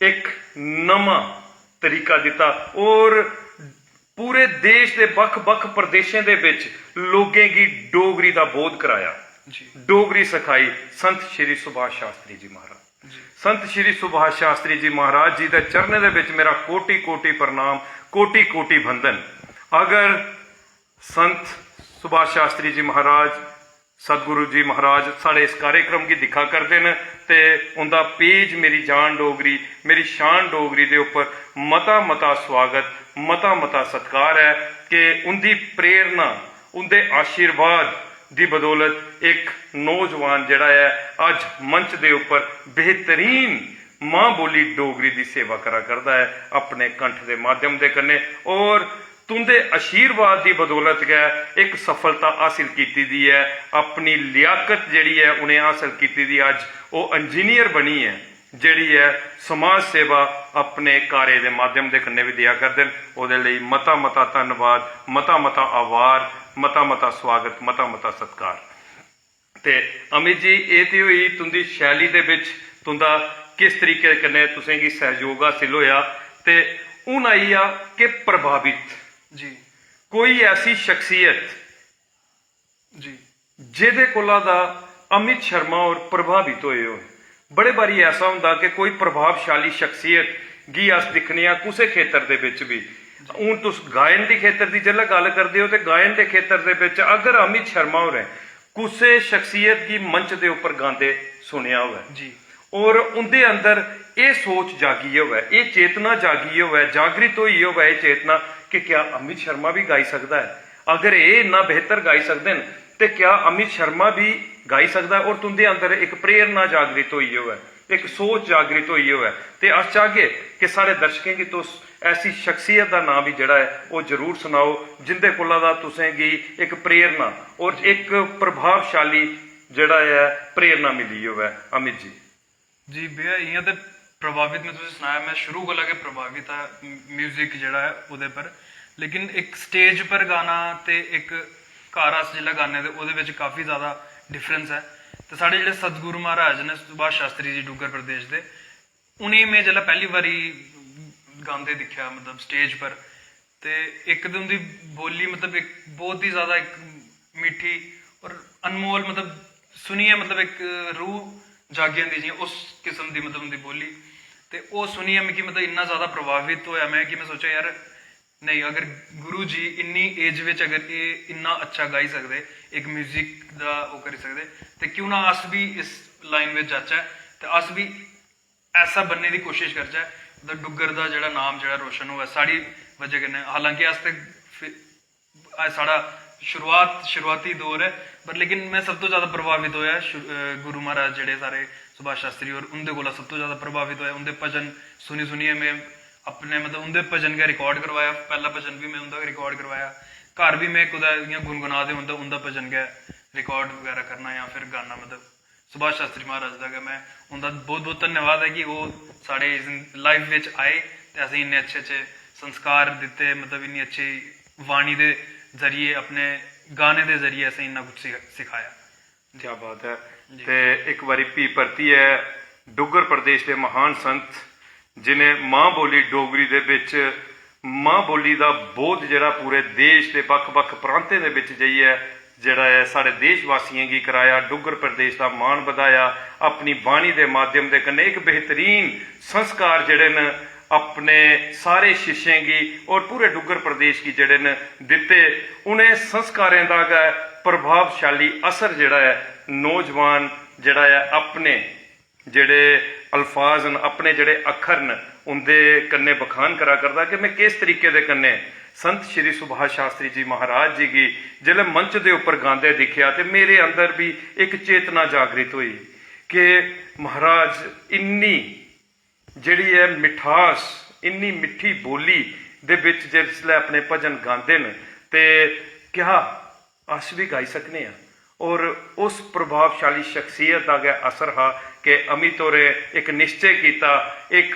इक नमां तरीका दित्ता, और पूरे देश दे बक्ख-बक्ख प्रदेशें दे बिच लोकें गी डोगरी दा बोध कराया, जी। डोगरी सखाई संत श्री सुभाष शास्त्री जी महाराज। जी। संत श्री सुभाष शास्त्री जी महाराज जी दे चरणें दे बिच मेरा कोटि कोटि प्रणाम, कोटि कोटि वंदन। अगर संत सुभाष शास्त्री जी महाराज, सतगुरु जी महाराज साढ़े इस कार्यक्रम गी दिक्खा करदे न, ते उं'दा पेज मेरी जान डोगरी, मेरी शान डोगरी दे उप्पर मता मता स्वागत, मता मता सत्कार ऐ कि उं'दी प्रेरणा, उं'दे आशीर्वाद दी बदौलत इक नौजवान जेह्ड़ा ऐ, अज्ज मंच दे उप्पर बेहतरीन मां बोली डोगरी दी सेवा करा करदा ऐ अपने कंठ दे माध्यम दे कन्नै। और तुं'दे आशीर्वाद दी बदौलत गै इक सफलता हासल कीती दी ऐ, अपनी लियाकत जेह्ड़ी ऐ उ'नें हासल कीती दी। अज्ज ओह् इंजीनियर बनियै जेह्ड़ी ऐ समाज सेवा अपने कारे दे माध्यम दे कन्नै बी देआ करदे न। ओह्दे लेई मता मता धन्नवाद, मता मता आभार, मता मता स्वागत, मता मता सत्कार। ते अमित जी, एह् ते होई तुं'दी शैली दे बिच तुं'दा किस तरीके कन्नै तुसेंगी सैह्योग हासिल होएआ। ते हून आई गेआ कि प्रभावित, जी कोई ऐसी शख्सियत जी जेह्दे कोला दा अमित शर्मा होर प्रभावित होए होन। बड़े बारी ऐसा होंदा कि कोई प्रभावशाली शख्सियत गी अस दिक्खने आं कुसै खेतर दे बिच बी। हून तुस गायन दी खेतर दी जेल्लै गल्ल करदे ओ, ते गायन दे खेतर दे बिच अगर अमित शर्मा होरें कुसै शख्सियत गी मंच दे उप्पर गांदे सुनेआ होऐ, जी और उंदे अंदर एह् सोच जागी होऐ, एह् चेतना जागी होऐ, जागृत होई होऐ एह् चेतना कि क्या अमित शर्मा बी गाई सकदा ऐ? अगर एह् इन्ना बेहतर गाई सकदे न, ते क्या अमित शर्मा बी गाई सकदा ऐ? और तुंदे अंदर इक प्रेरणा जागृत होई होऐ, इक सोच जागृत होई होऐ, ते अस चाहगे कि साढ़े दर्शकें गी तुस ऐसी शख्सियत दा नांऽ बी जेह्ड़ा ऐ, ओह् जरूर सनाओ, जिंदे कोला दा तुसें गी इक प्रेरणा और इक प्रभावशाली जेह्ड़ा ऐ, प्रेरणा मिली होऐ। अमित जी। जी भैया, इ'यां ते प्रभावित, में तुसें सनाया, में शुरू कोला गै प्रभावित हा म्यूजिक जेह्ड़ा ऐ ओह्दे पर। लेकिन इक स्टेज पर गाना ते इक घर अस जिसलै गाने ते ओह्दे बिच काफ़ी ज़्यादा डिफरेंस ऐ। ते साढ़े जेह्ड़े सतगुरु महाराज न सुभाष शास्त्री जी डुग्गर प्रदेश दे, उ'नेंगी में जिसलै पैह्ली बारी गांदे दिक्खेआ, मतलब स्टेज पर, ते इक ते उं'दी बोली, मतलब इक बहुत ही ज़्यादा इक मिट्ठी और अनमोल, मतलब सुनियै मतलब इक रूह जागी जंदी, जि'यां उस किस्म दी मतलब उं'दी बोली। ते ओह् सुनियै मिगी मतलब इन्ना ज़्यादा प्रभावित होएआ में कि में सोचेआ, यार नेईं, अगर गुरु जी इन्नी एज बिच अगर एह् इन्ना अच्छा गाई सकदे, इक म्यूजिक दा ओह् करी सकदे, ते क्यों ना अस बी इस लाइन बिच जाचै ते अस बी ऐसा बनने दी कोशिश करचै, मतलब डुग्गर दा जेह्ड़ा नाम जेह्ड़ा रोशन होऐ साढ़ी बजह कन्नै। हालांकि अस ते फि-, अज्ज साढ़ा शुरुआत, शुरुआती दौर ऐ, पर लेकिन में सब तो ज़्यादा प्रभावित होया शु-, अ, गुरु महाराज जेह्ड़े साढ़े सुभाष शास्त्री होर, उं'दे कोला सब तो ज़्यादा प्रभावित होया। उं'दे भजन सुनी सुनियै में अपने, मतलब उं'दे भजन गै रिकॉर्ड करवाया, पैह्ला भजन बी में उं'दा गै रिकॉर्ड करवाया। घर बी में कुतै इ'यां गुनगुना दे होन तां उं'दा भजन गै रिकॉर्ड बगैरा करना जां फिर गाना, मतलब सुभाष शास्त्री महाराज दा गै। में उं'दा बहुत बहुत धन्यवाद ऐ कि ओह् साढ़े इस लाइफ बिच आए ते असें इन्ने अच्छे अच्छे संस्कार दित्ते, मतलब इन्नी अच्छी वाणी दे जरिए, अपने गाने दे जरिए असें इन्ना कुछ सिख-, सिखाया। क्या बात ऐ। जी। ते इक बारी फ्ही परतियै डुग्गर प्रदेश दे महान संत, जिनें मां बोली डोगरी दे बिच, मां बोली दा बोध जेह्ड़ा पूरे देश दे बक्ख-बक्ख प्रांतें दे बिच जाइयै जेह्ड़ा ऐ, साढ़े देशवासियें गी कराया, डुग्गर प्रदेश दा मान बधाया, अपनी बाणी दे माध्यम दे कन्नै इक बेहतरीन संस्कार जेह्ड़े न, अपने सारे शिष्यें गी और पूरे डुग्गर प्रदेश गी जेह्ड़े न दित्ते। उ'नें संस्कारें दा गै प्रभावशाली असर जेह्ड़ा ऐ, नौजवान जेह्ड़ा ऐ, अपने जेह्ड़े अल्फाज न, अपने जेह्ड़े अक्खर न, उं'दे कन्नै बखान करा करदा कि में किस तरीके दे कन्नै संत श्री सुभाष शास्त्री जी महाराज जी गी जिसलै मंच दे उप्पर गांदे दिक्खेआ, ते मेरे अंदर बी इक चेतना जागृत होई कि महाराज, इन्नी जेह्ड़ी ऐ मिठास, इन्नी मिट्ठी बोली दे बिच जिसलै अपने भजन गांदे न, ते क्या अस बी गाई सकने आं? और उस प्रभावशाली शख्सियत दा गै असर हा कि अमित होरें इक निश्चय कीता, इक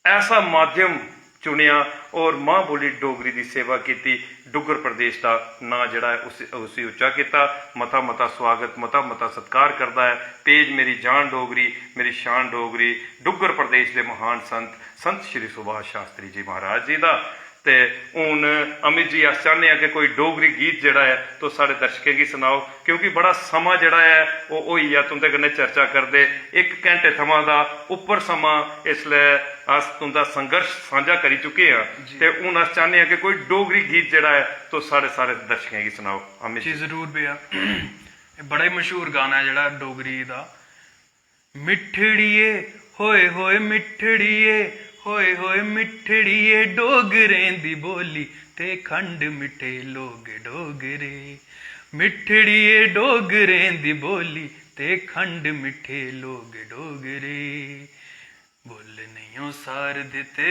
ऐसा माध्यम चुनेआ और मां बोली डोगरी दी सेवा कीती। डुग्गर प्रदेश दा नांऽ जेह्ड़ा ऐ, उसी, उसी उच्चा कीता। मता मता स्वागत, मता मता सत्कार करदा ऐ पेज मेरी जान डोगरी, मेरी शान डोगरी, डुग्गर प्रदेश दे महान संत, संत श्री सुभाष शास्त्री जी महाराज जी दा। ते हून अमित जी, अस चाह्न्ने आं कि कोई डोगरी गीत जेह्ड़ा ऐ, तुस साढ़े दर्शकें गी सनाओ, क्योंकि बड़ा समां जेह्ड़ा ऐ, ओह् होई गेआ तुं'दे कन्नै चर्चा करदे। इक घैंटे थमां दा उप्पर समां इसलै अस तुं'दा संघर्ष सांझा करी चुके आं। जी। ते हून अस चाह्न्ने आं कि कोई डोगरी गीत जेह्ड़ा ऐ, तुस साढ़े सारे दर्शकें गी सनाओ। अमित जी जी। जरूर भैया। एह् बड़ा ही मशहूर गाना ऐ जेह्ड़ा डोगरी दा, मिट्ठड़िए, होए होए मिट्ठड़िए, होए होए मिट्ठड़िए, डोगरें दी बोली ते खंड मिट्ठे लोग डोगरे। मिट्ठड़िए डोगरें दी बोली ते खंड मिट्ठे लोग डोगरे। बोल नेईं ओ सार दिते,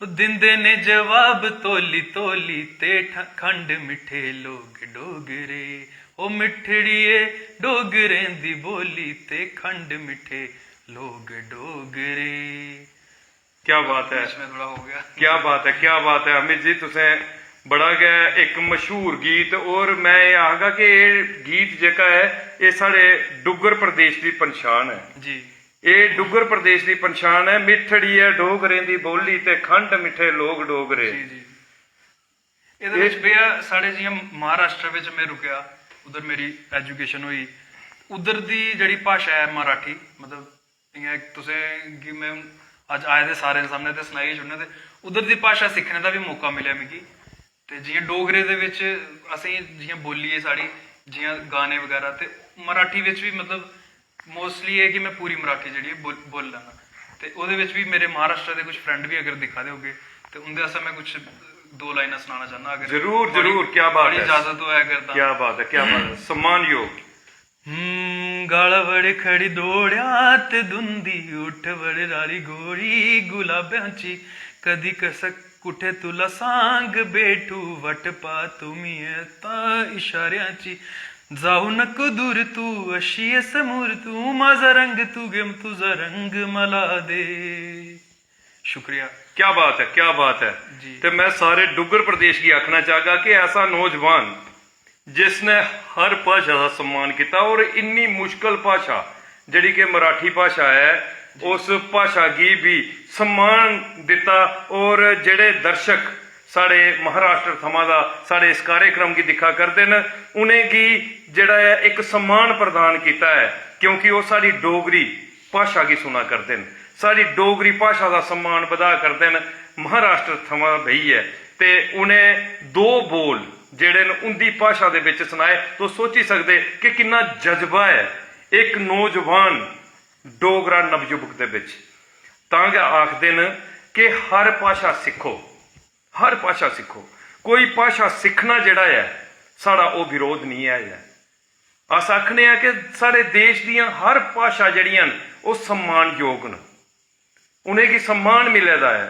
दिंदे ने जवाब तौली तौली ते ठ- खंड मिट्ठे लोग डोगरे। ओ मिट्ठड़िए, डोगरें दी बोली ते खंड मिट्ठे लोग डोगरे। क्या बात है, इसमें थोड़ा हो गया। क्या बात है, क्या बात है अमित जी, तुसें बड़ा गै इक मशहूर गीत, और मैं एह् आखगा कि एह् गीत जेह्का ऐ, एह् साढ़े डुग्गर प्रदेश दी पंछान ऐ। जी। एह् डुग्गर प्रदेश दी पंछान ऐ, मिट्ठड़ी ऐ डोगरें दी बोली ते खंड मिट्ठे लोग डोगरे। जी जी। एह्दे बिच भैया, साढ़े जि'यां महाराष्ट्र बिच में रुकेआ, उद्धर मेरी एजुकेशन होई, उद्धर दी जेह्ड़ी भाशा ऐ मराठी, मतलब इ'यां इक तुसें गी में अज्ज आए दे सारें दे सामने ते सनाई गै छोड़ना, ते उद्धर दी भाशा सिक्खने दा बी मौका मिलेआ मिगी। ते जि'यां डोगरे दे बिच असें जि'यां बोल्ली ऐ साढ़ी, जि'यां गाने बगैरा, ते मराठी बिच बी मतलब मोस्टली एह् कि में पूरी मराठी जेह्ड़ी ऐ बोल बोल्ली लैन्ना। ते ओह्दे बिच बी मेरे महाराष्ट्र दे कुछ फ्रेंड बी अगर दिक्खा दे होगे, ते उं'दे आस्तै में कुछ दो लाइनां सनाना चाह्न्नां, अगर जरूर, थुआढ़ी- जरूर, क्या बात थुआढ़ी है। इजाजत होऐ अगर तां। क्या बात है, क्या बात है, सम्मानयोग। हम्म, गाला बड़े खड़ी दौड़्या ते दुंदी उठ बड़े रारी गोरी गुलाबां ची। कदी कसक कुठे तुला सांग बैठू, वट पा तुमिये ता इशारियां ची। जाऊ नको दूर तू, अशिये समूर तू, माझा रंग तू गेम तुझा रंग मला दे। शुक्रिया। क्या बात है, क्या बात है। जी। ते मैं सारे डुग्गर प्रदेश गी आखना चाहगा कि ऐसा नौजवान जिसने हर भाशा दा सम्मान कीता और इन्नी मुश्कल भाशा जेह्ड़ी कि मराठी भाशा ऐ, उस भाशा गी बी सम्मान दित्ता। और जेह्ड़े दर्शक साढ़े महाराष्ट्र थमां दा साढ़े इस कार्यक्रम गी दिक्खा करदे न, उ'नेंगी जेह्ड़ा ऐ इक सम्मान प्रदान कीता ऐ, क्योंकि ओह् साढ़ी डोगरी भाशा गी सुना करदे न, साढ़ी डोगरी भाशा दा सम्मान बधा करदे न। महाराष्ट्र थमां बेहियै ते उ'नें दो बोल जेह्ड़े न उं'दी भाशा दे बिच सनाए। तुस सोची सकदे कि किन्ना जज्बा ऐ इक नौजवान डोगरा नवयुवक दे बिच। तां गै आखदे न कि हर भाशा सिक्खो, हर भाशा सिक्खो। कोई भाशा सिक्खना जेह्ड़ा ऐ, साढ़ा ओह् विरोध निं ऐ। अस आखने आं कि साढ़े देश दियां हर भाशा जेह्ड़ियां न, ओह् सम्मानयोग न, उ'नेंगी सम्मान मिले दा ऐ।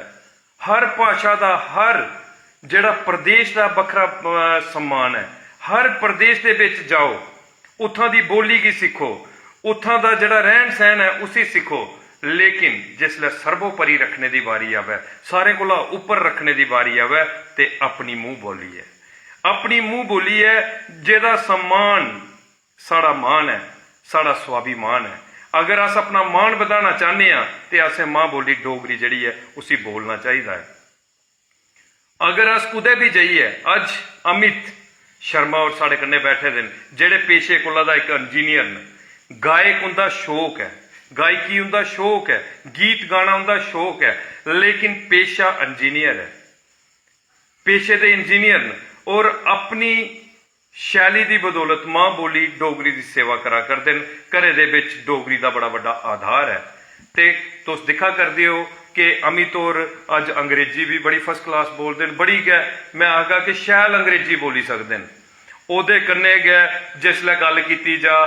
हर भाशा दा, हर जेह्ड़ा प्रदेश दा बक्खरा अ, सम्मान ऐ। हर प्रदेश दे बिच जाओ, उत्थां दी बोली गी सिक्खो, उत्थां दा जेह्ड़ा रैह्न सैह्न ऐ उसी सिक्खो, लेकिन जिसलै सर्वोपरि रक्खने दी बारी आवै, सारें कोला उप्पर रक्खने दी बारी आवै, ते अपनी मूंह बोली ऐ, अपनी मूंह बोली ऐ, जेह्दा सम्मान साढ़ा मान ऐ, साढ़ा स्वाभिमान ऐ। अगर अस अपना मान बधाना चाह्न्ने आं ते असें मां बोली डोगरी जेह्ड़ी ऐ उसी बोलना चाहिदा ऐ। अगर अस कुतै बी जाइयै, अज्ज अमित शर्मा होर साढ़े कन्नै बैठे दे न, जेह्ड़े पेशे कोला दा इक इंजीनियर न, गायक उं'दा शौक ऐ, गायकी उं'दा शौक ऐ, गीत गाना उं'दा शौक ऐ, लेकिन पेशा इंजीनियर ऐ, पेशे दे इंजीनियर न। और अपनी शैली दी बदौलत मां बोली डोगरी दी सेवा करा करदे न। घरै दे बिच डोगरी दा बड़ा बड्डा आधार ऐ। ते तुस दिक्खा करदे ओ कि अमित होर अज्ज अंग्रेजी बी बड़ी फर्स्ट क्लास बोलदे न, बड़ी गै, में आखगा कि शैल अंग्रेजी बोली सकदे न। ओह्दे कन्नै गै जिसलै गल्ल कीती जा,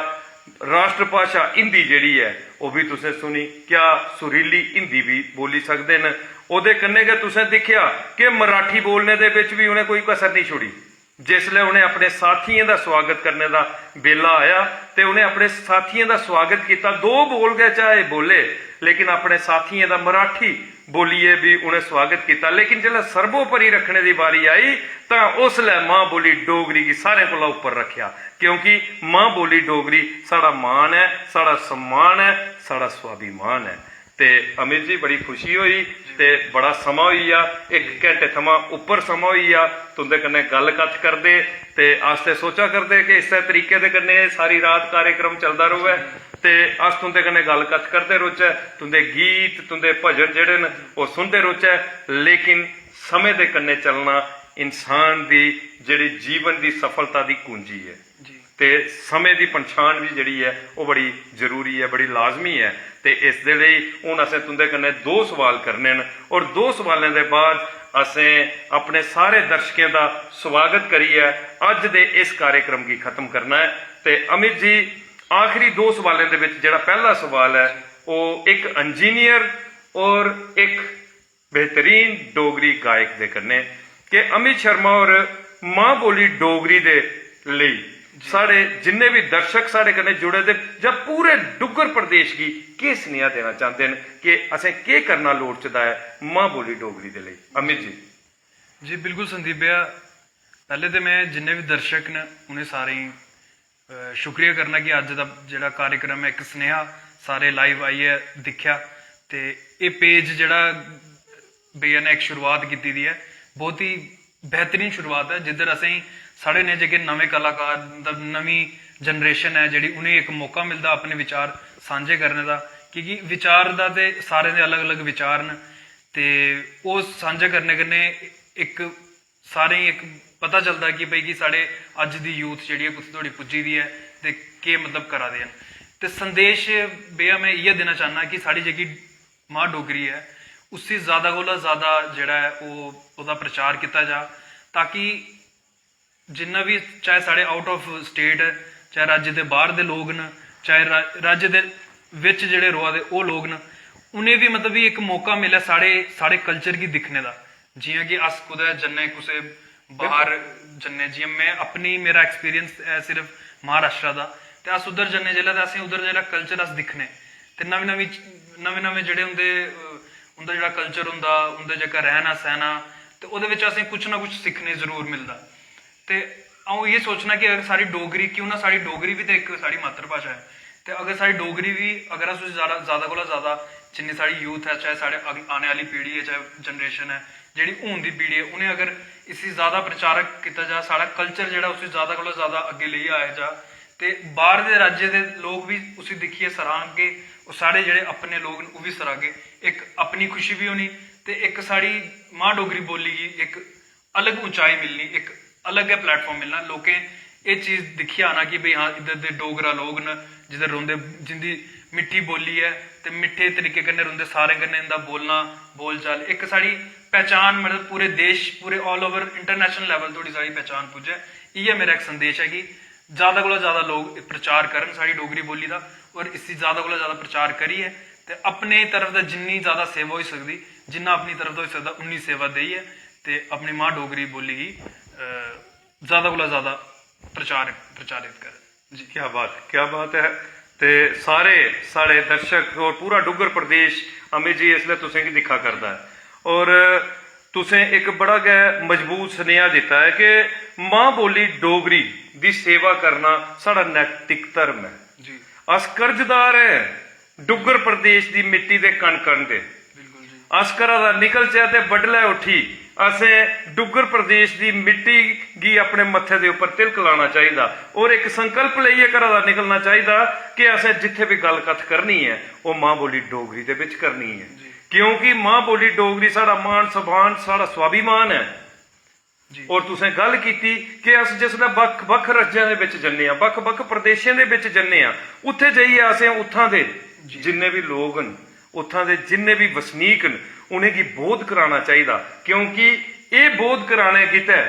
राष्ट्रभाशा हिंदी जेह्ड़ी ऐ, ओह् बी तुसें सुनी, क्या सुरीली हिंदी बी बोली सकदे न। ओह्दे कन्नै गै तुसें दिक्खेआ कि मराठी बोलने दे बिच बी उ'नें कोई कसर निं छोड़ी। जिसलै उ'नें अपने साथियें दा सुआगत करने दा बेल्ला आया ते उ'नें अपने साथियें दा सुआगत कीता। दो बोल गै चाहे बोले, लेकिन अपने साथियें दा मराठी बोलियै बी उ'नें सुआगत कीता। लेकिन जिसलै सर्वोपरि रक्खने दी बारी आई, तां उसलै मां बोली डोगरी गी सारें कोला उप्पर रक्खेआ, क्योंकि मां बोली डोगरी साढ़ा मान ऐ, साढ़ा सम्मान ऐ, साढ़ा स्वाभिमान ऐ। ते अमित जी, बड़ी खुशी होई ते बड़ा समां होई गेआ, इक घैंटे थमां उप्पर समां होई गेआ तुं'दे कन्नै गल्ल कत्थ करदे। ते अस ते सोचा करदे कि इस्सै तरीके दे कन्नै एह् सारी रात कार्यक्रम चलदा र'वै ते अस तुं'दे कन्नै गल्ल कत्थ करदे रौह्चै, तुं'दे गीत, तुं'दे भजन जेह्ड़े न, ओह् सुनदे रौह्चै। लेकिन समें दे कन्नै चलना इंसान दी जेह्ड़ी जीवन दी सफलता दी कुंजी ऐ। जी। ते समें दी पंछान बी जेह्ड़ी ऐ, ओह् बड़ी जरूरी ऐ, बड़ी लाजमी ऐ। ते इस दे लेई हून असें तुं'दे कन्नै दो सवाल करने न, और दो सवालें दे बाद असें अपने सारे दर्शकें दा सुआगत करियै अज्ज दे इस कार्यक्रम गी खत्म करना ऐ। ते अमित जी, आखिरी दो सवालें दे बिच जेह्ड़ा पैह्ला सवाल ऐ, ओह् इक इंजीनियर और इक बेहतरीन डोगरी गायक दे कन्नै कि अमित शर्मा होर मां बोली डोगरी दे लेई साढ़े जिन्ने बी दर्शक साढ़े कन्नै जुड़े दे जां पूरे डुग्गर प्रदेश गी केह् सनेहा देना चांह्दे न कि असें केह् करना लोड़चदा ऐ मां बोली डोगरी दे लेई। अमित जी। जी बिल्कुल संदीप भैया, पैह्ले ते में जिन्ने बी दर्शक न उ'नें सारें गी अ, शुक्रिया करना कि अज्ज दा जेह्ड़ा कार्यक्रम ऐ इक सनेहा सारे लाइव आइयै दिक्खेआ। ते एह् पेज जेह्ड़ा भैया ने इक शुरुआत कीती दी ऐ, बहुत ही बेहतरीन शुरुआत ऐ जिद्धर असेंगी साढ़े ने जेह्के नमें कलाकार मतलब नमीं जनरेशन ऐ जेह्ड़ी उ'नेंगी इक मौका मिलदा अपने विचार सांझे करने दा, की के विचार दा ते सारें दे अलग अलग विचार न। ते ओह् सांझा करने कन्नै इक सारें गी इक पता चलदा कि भाई कि साढ़े अज्ज दी यूथ जेह्ड़ी ऐ कुत्थै धोड़ी पुज्जी दी ऐ ते केह् मतलब करा दे न। ते संदेश भैया में इ'यै देना चाह्न्नां कि साढ़ी जेह्की मां डोगरी ऐ उसी ज़्यादा कोला ज़्यादा जेह्ड़ा ऐ ओह् ओह्दा प्रचार कीता जा, ताकि जिन्ना बी चाहे साढ़े आउट ऑफ स्टेट ऐ, चाहे राज्य दे बाहर दे लोग न, चाहे रा- राज्य दे बिच जेह्ड़े रवा दे ओह् लोग न, उ'नें बी मतलब भी इक मौका मिलै साढ़े साढ़े कल्चर गी दिक्खने दा। जियां कि अस कुतै जन्ने कुसै बाहर जन्ने, जियां में अपनी मेरा एक्सपीरियंस ऐ सिर्फ महाराष्ट्र दा, ते अस उद्धर जन्ने जेल्लै ते असें उद्धर जेह्ड़ा कल्चर अस दिक्खने ते नमें नमें नमें नमें जेह्ड़े उं'दे उं'दा जेह्ड़ा कल्चर होंदा, उं'दा जेह्का रैह्ना सैह्ना, ते ओह्दे बिच असें कुछ ना कुछ सिक्खने जरूर मिलदा। ते अ'ऊं इ'यै सोचना कि अगर साढ़ी डोगरी, क्यों ना साढ़ी डोगरी बी ते इक साढ़ी मातृभाशा ऐ, ते अगर साढ़ी डोगरी बी अगर अस उसी ज़्यादा ज़्यादा कोला ज़्यादा जिन्नी साढ़ी यूथ ऐ, चाहे साढ़े अग- आने आह्ली पीढ़ी ऐ, चाहे जनरेशन ऐ, जेह्ड़ी हून दी पीढ़ी ऐ, उ'नें अगर इसी ज़्यादा प्रचारक कीता जा, साढ़ा कल्चर जेह्ड़ा उसी ज़्यादा कोला ज़्यादा अग्गें लेइयै आया जा, ते बाह्र दे राज्य दे लोक बी उसी दिक्खियै सराहगे, ओह् साढ़े जेह्ड़े अपने लोक न ओह् बी सराहगे। इक अपनी खुशी बी होनी ते इक साढ़ी मां डोगरी बोली गी इक अलग उंचाई मिलनी, इक अलग गै प्लेटफार्म मिलना। लोकें एह् चीज दिक्खियै आना कि भाई हां इद्धर दे डोगरा लोक न, जिद्धर रौंह्दे, जिंदी मिट्ठी बोली ऐ ते मिट्ठे तरीके कन्नै रौंह्दे, सारें कन्नै इंदा बोलना, बोलचाल, इक साढ़ी पहचान, मतलब पूरे देश, पूरे ऑल ओवर इंटरनेशनल लेवल धोड़ी साढ़ी पहचान पुज्जै। इ'यै मेरा इक संदेश ऐ कि ज़्यादा कोला ज़्यादा लोक प्रचार करन साढ़ी डोगरी बोली दा, और इसी ज़्यादा कोला ज़्यादा प्रचार करियै ते अपने तरफ दा जिन्नी ज़्यादा सेवा होई सकदी, जिन्ना अपनी तरफ दा होई सकदा उन्नी सेवा देइयै ते अपनी मां डोगरी बोली गी अ, ज़्यादा कोला ज़्यादा प्रचार प्रचारित करन। जी। क्या बात, क्या बात ऐ। ते सारे साढ़े दर्शक और पूरा डुग्गर प्रदेश अमित जी इसलै तुसेंगी दिक्खा करदा ऐ, और तुसें इक बड़ा गै मजबूत सनेहा दित्ता ऐ कि मां बोली डोगरी दी सेवा करना साढ़ा नैतिक धर्म ऐ। जी। अस कर्जदार ऐं डुग्गर प्रदेश दी मिट्टी दे कण कण दे। बिल्कुल जी। अस घरा दा निकलचै ते बडलै उट्ठी असें डुग्गर प्रदेश दी मिट्टी गी अपने मत्थे दे उप्पर तिलक लाना चाहिदा और इक संकल्प लेइयै घरा दा निकलना चाहिदा कि असें जित्थै बी गल्ल कत्थ करनी ऐ ओह् मां बोली डोगरी दे बिच करनी ऐ, क्योंकि मां बोली डोगरी साढ़ा मान सम्मान, साढ़ा स्वाभिमान ऐ। जी। और तुसें गल्ल कीती कि अस जिसलै बक्ख-बक्ख राज्यें दे बिच जन्ने आं, बक्ख-बक्ख प्रदेशें दे बिच जन्ने आं, उत्थै जाइयै असें उत्थां दे जिन्ने बी लोक न, उत्थां दे जिन्ने बी वसनीक न, उ'नेंगी बोध कराना चाहिदा, क्योंकि एह् बोध कराने गितै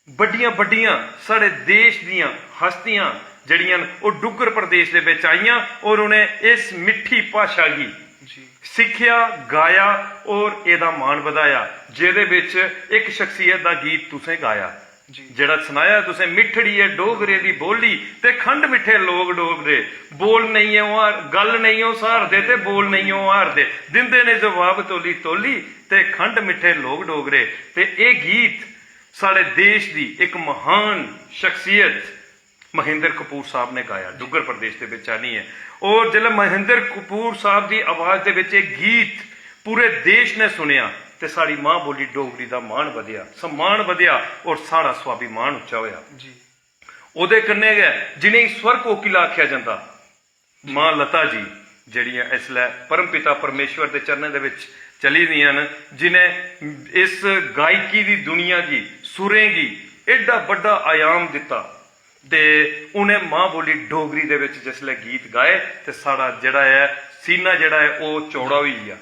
बड्डियां-बड्डियां साढ़े देश दियां हस्तियां जेह्ड़ियां न, ओह् डुग्गर प्रदेश दे बिच आइयां और उ'नें इस मिट्ठी भाशा गी जी। सिक्खेआ, गाया और एह्दा मान बधाया, जेह्दे बिच इक शख्सियत दा गीत तुसें गाया, जी। जेह्ड़ा सनाया तुसें, "मिट्ठड़ी ऐ डोगरे दी बोली ते खंड मिट्ठे लोक डोगरे, बोल नेईं ऐ ओह् हार, गल्ल नेईं ओह् स्हारदे ते बोल नेईं ओह् हारदे, दिंदे ने जवाब तौली तौली ते खंड मिट्ठे लोक डोगरे।" ते एह् गीत साढ़े देश दी इक महान शख्सियत महेंद्र कपूर साहब ने गाया, डुग्गर प्रदेश दे बिच आनियै। और जिसलै महेंद्र कपूर साहब दी आवाज दे बिच एह् गीत पूरे देश ने सुनेआ ते साढ़ी मां बोली डोगरी दा मान बधेआ, सम्मान बधेआ और साढ़ा स्वाभिमान उच्चा होआ। जी। ओह्दे कन्नै गै जिनेंगी स्वर कोकिला आखेआ जंदा, मां लता जी जेह्ड़ियां इसलै परमपिता परमेश्वर दे चरणें दे बिच चली दियां न, जिनें इस गायकी दी दुनिया गी, सुरें गी एड्डा बड्डा आयाम दित्ता, ते उ'नें मां बोली डोगरी दे बिच जिसलै गीत गाए ते साढ़ा जेह्ड़ा ऐ सीना जेह्ड़ा ऐ ओह् चौड़ा होई गेआ,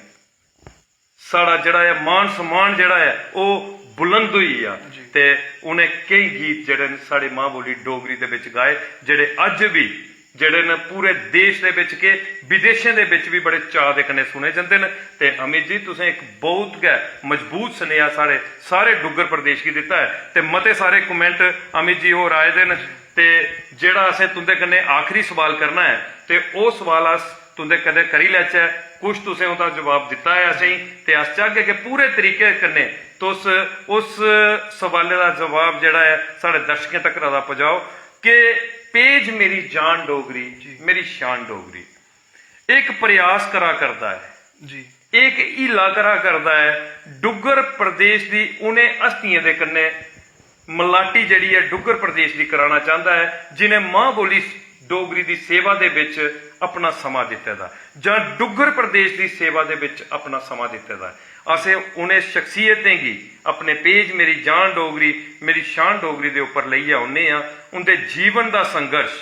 साढ़ा जेह्ड़ा ऐ मान सम्मान जेह्ड़ा ऐ ओह् बुलंद होई गेआ। जी। ते उ'नें केईं गीत जेह्ड़े न साढ़ी मां बोली डोगरी दे बिच गाए, जेह्ड़े अज्ज बी जेह्ड़े न पूरे देश दे बिच के विदेशें दे बिच बी बड़े चाऽ दे कन्नै सुने जंदे न। ते अमित जी, तुसें इक बहुत गै मजबूत सनेहा साढ़े सारे डुग्गर प्रदेश गी दित्ता ऐ। ते मते सारे comment अमित जी होर आए दे न, ते जेह्ड़ा असें तुं'दे कन्नै आखरी सवाल करना ऐ, ते ओह् सवाल अस तुं'दे कन्नै करी लैचै। कुछ तुसें ओह्दा जवाब दित्ता ऐ असेंगी, ते अस चाहगे कि पूरे तरीके कन्नै तुस उस सवालै दा जवाब जेह्ड़ा ऐ, साढ़े दर्शकें तक्कर दा पजाओ कि पेज मेरी जान डोगरी, जी। मेरी शान डोगरी, इक प्रयास करा करदा ऐ, जी। इक हीला करा करदा ऐ डुग्गर प्रदेश दी उ'नें हस्तियें दे कन्नै मलाटी जेह्ड़ी ऐ डुग्गर प्रदेश दी कराना चांह्दा ऐ, जि'नें मां बोली डोगरी दी सेवा दे बिच अपना समां दित्ते दा, जां डुग्गर प्रदेश दी सेवा दे बिच अपना समां दित्ते दा ऐ। असें उ'नें शख्सियतें गी अपने पेज मेरी जान डोगरी, मेरी शान डोगरी दे उप्पर लेइयै औन्ने आं। उं'दे जीवन दा संघर्श,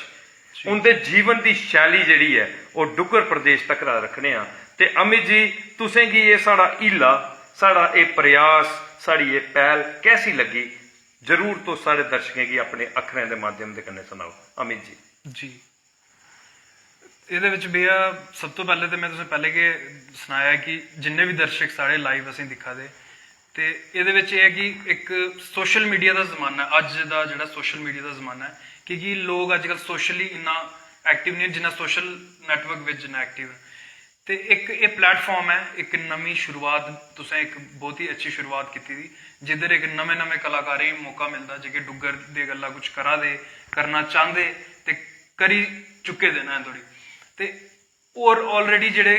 उं'दे जीवन दी शैली जेह्ड़ी ऐ, ओह् डुग्गर प्रदेश तक्कर रक्खने आं। ते अमित जी, तुसें गी एह् साढ़ा हीला, साढ़ा एह् प्रयास, साढ़ी एह् पैह्ल कैसी लग्गी? जरूर तुस साढ़े दर्शकें गी अपने अक्खरें दे माध्यम दे कन्नै सनाओ, अमित जी। जी, एह्दे बिच भैया, सब तो पैह्ले ते में तुसें पैह्ले गै सनाया कि जिन्ने बी दर्शक साढ़े live असें दिक्खा दे, ते एह्दे बिच एह् ऐ कि इक social media दा जमाना ऐ, अज्ज दा जेह्ड़ा social media दा जमाना ऐ, की कि लोक अज्जकल socially इन्ना active निं ऐ जिन्ना social network बिच जिन्ना active ऐ। ते इक एह् platform ऐ, इक नमीं शुरुआत, तुसें इक बहुत ही अच्छी शुरुआत कीती दी, जिद्धर इक नमें नमें कलाकारें गी मौका मिलदा, जेह्के डुग्गर दे गल्ला कुछ करा दे, करना चांह्दे ते करी चुके दे न अजें धोड़ी। ते होर already जेह्ड़े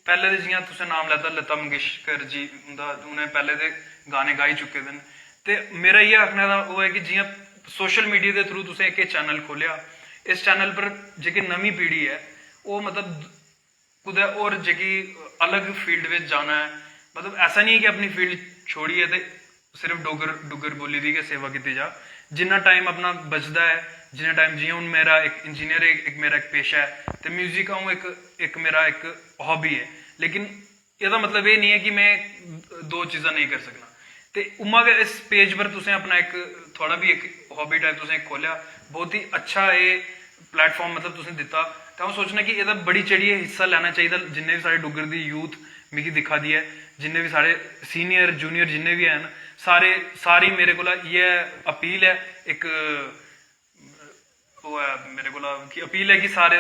पैह्ले दे, जि'यां तुसें नाम लैता लता मंगेशकर जी, उं'दा, उ'नें पैह्ले दे गाने गाई चुके दे न। ते मेरा इ'यै आखने दा ओह् ऐ कि जि'यां social media दे through तुसें इक एह् channel खोह्लेआ, इस channel पर जेह्की नमीं पीढ़ी ऐ, ओह् मतलब कुतै होर जेह्की अलग field बिच जाना ऐ, मतलब ऐसा निं ऐ कि अपनी field छोड़ियै ते सिर्फ डुग्गर, डुग्गर बोल्ली दी गै सेवा कीती जा। जिन्ना time अपना बचदा ऐ, जिन्ना time, जि'यां हून मेरा इक engineer ऐ, इक मेरा इक पेशा ऐ, ते music अ'ऊं इक, इक मेरा इक hobby ऐ, लेकिन एह्दा मतलब एह् निं ऐ कि में दो चीज़ां नेईं करी सकना। ते उ'आं गै इस page पर तुसें अपना इक, थुआढ़ा बी इक hobby type तुसें खोह्लेआ, बहुत ही अच्छा एह् platform मतलब तुसें दित्ता। ते अ'ऊं सोचना कि एह्दा बड़ी चढ़ियै हिस्सा लैना चाहिदा, जिन्ने बी साढ़े डुग्गर दी youth मिगी दिक्खा दी ऐ, जिन्ने बी साढ़े senior junior जिन्ने बी हैन, सारे, सारी मेरे कोला इ'यै appeal ऐ, इक ओह् ऐ मेरे कोला कि appeal ऐ कि सारे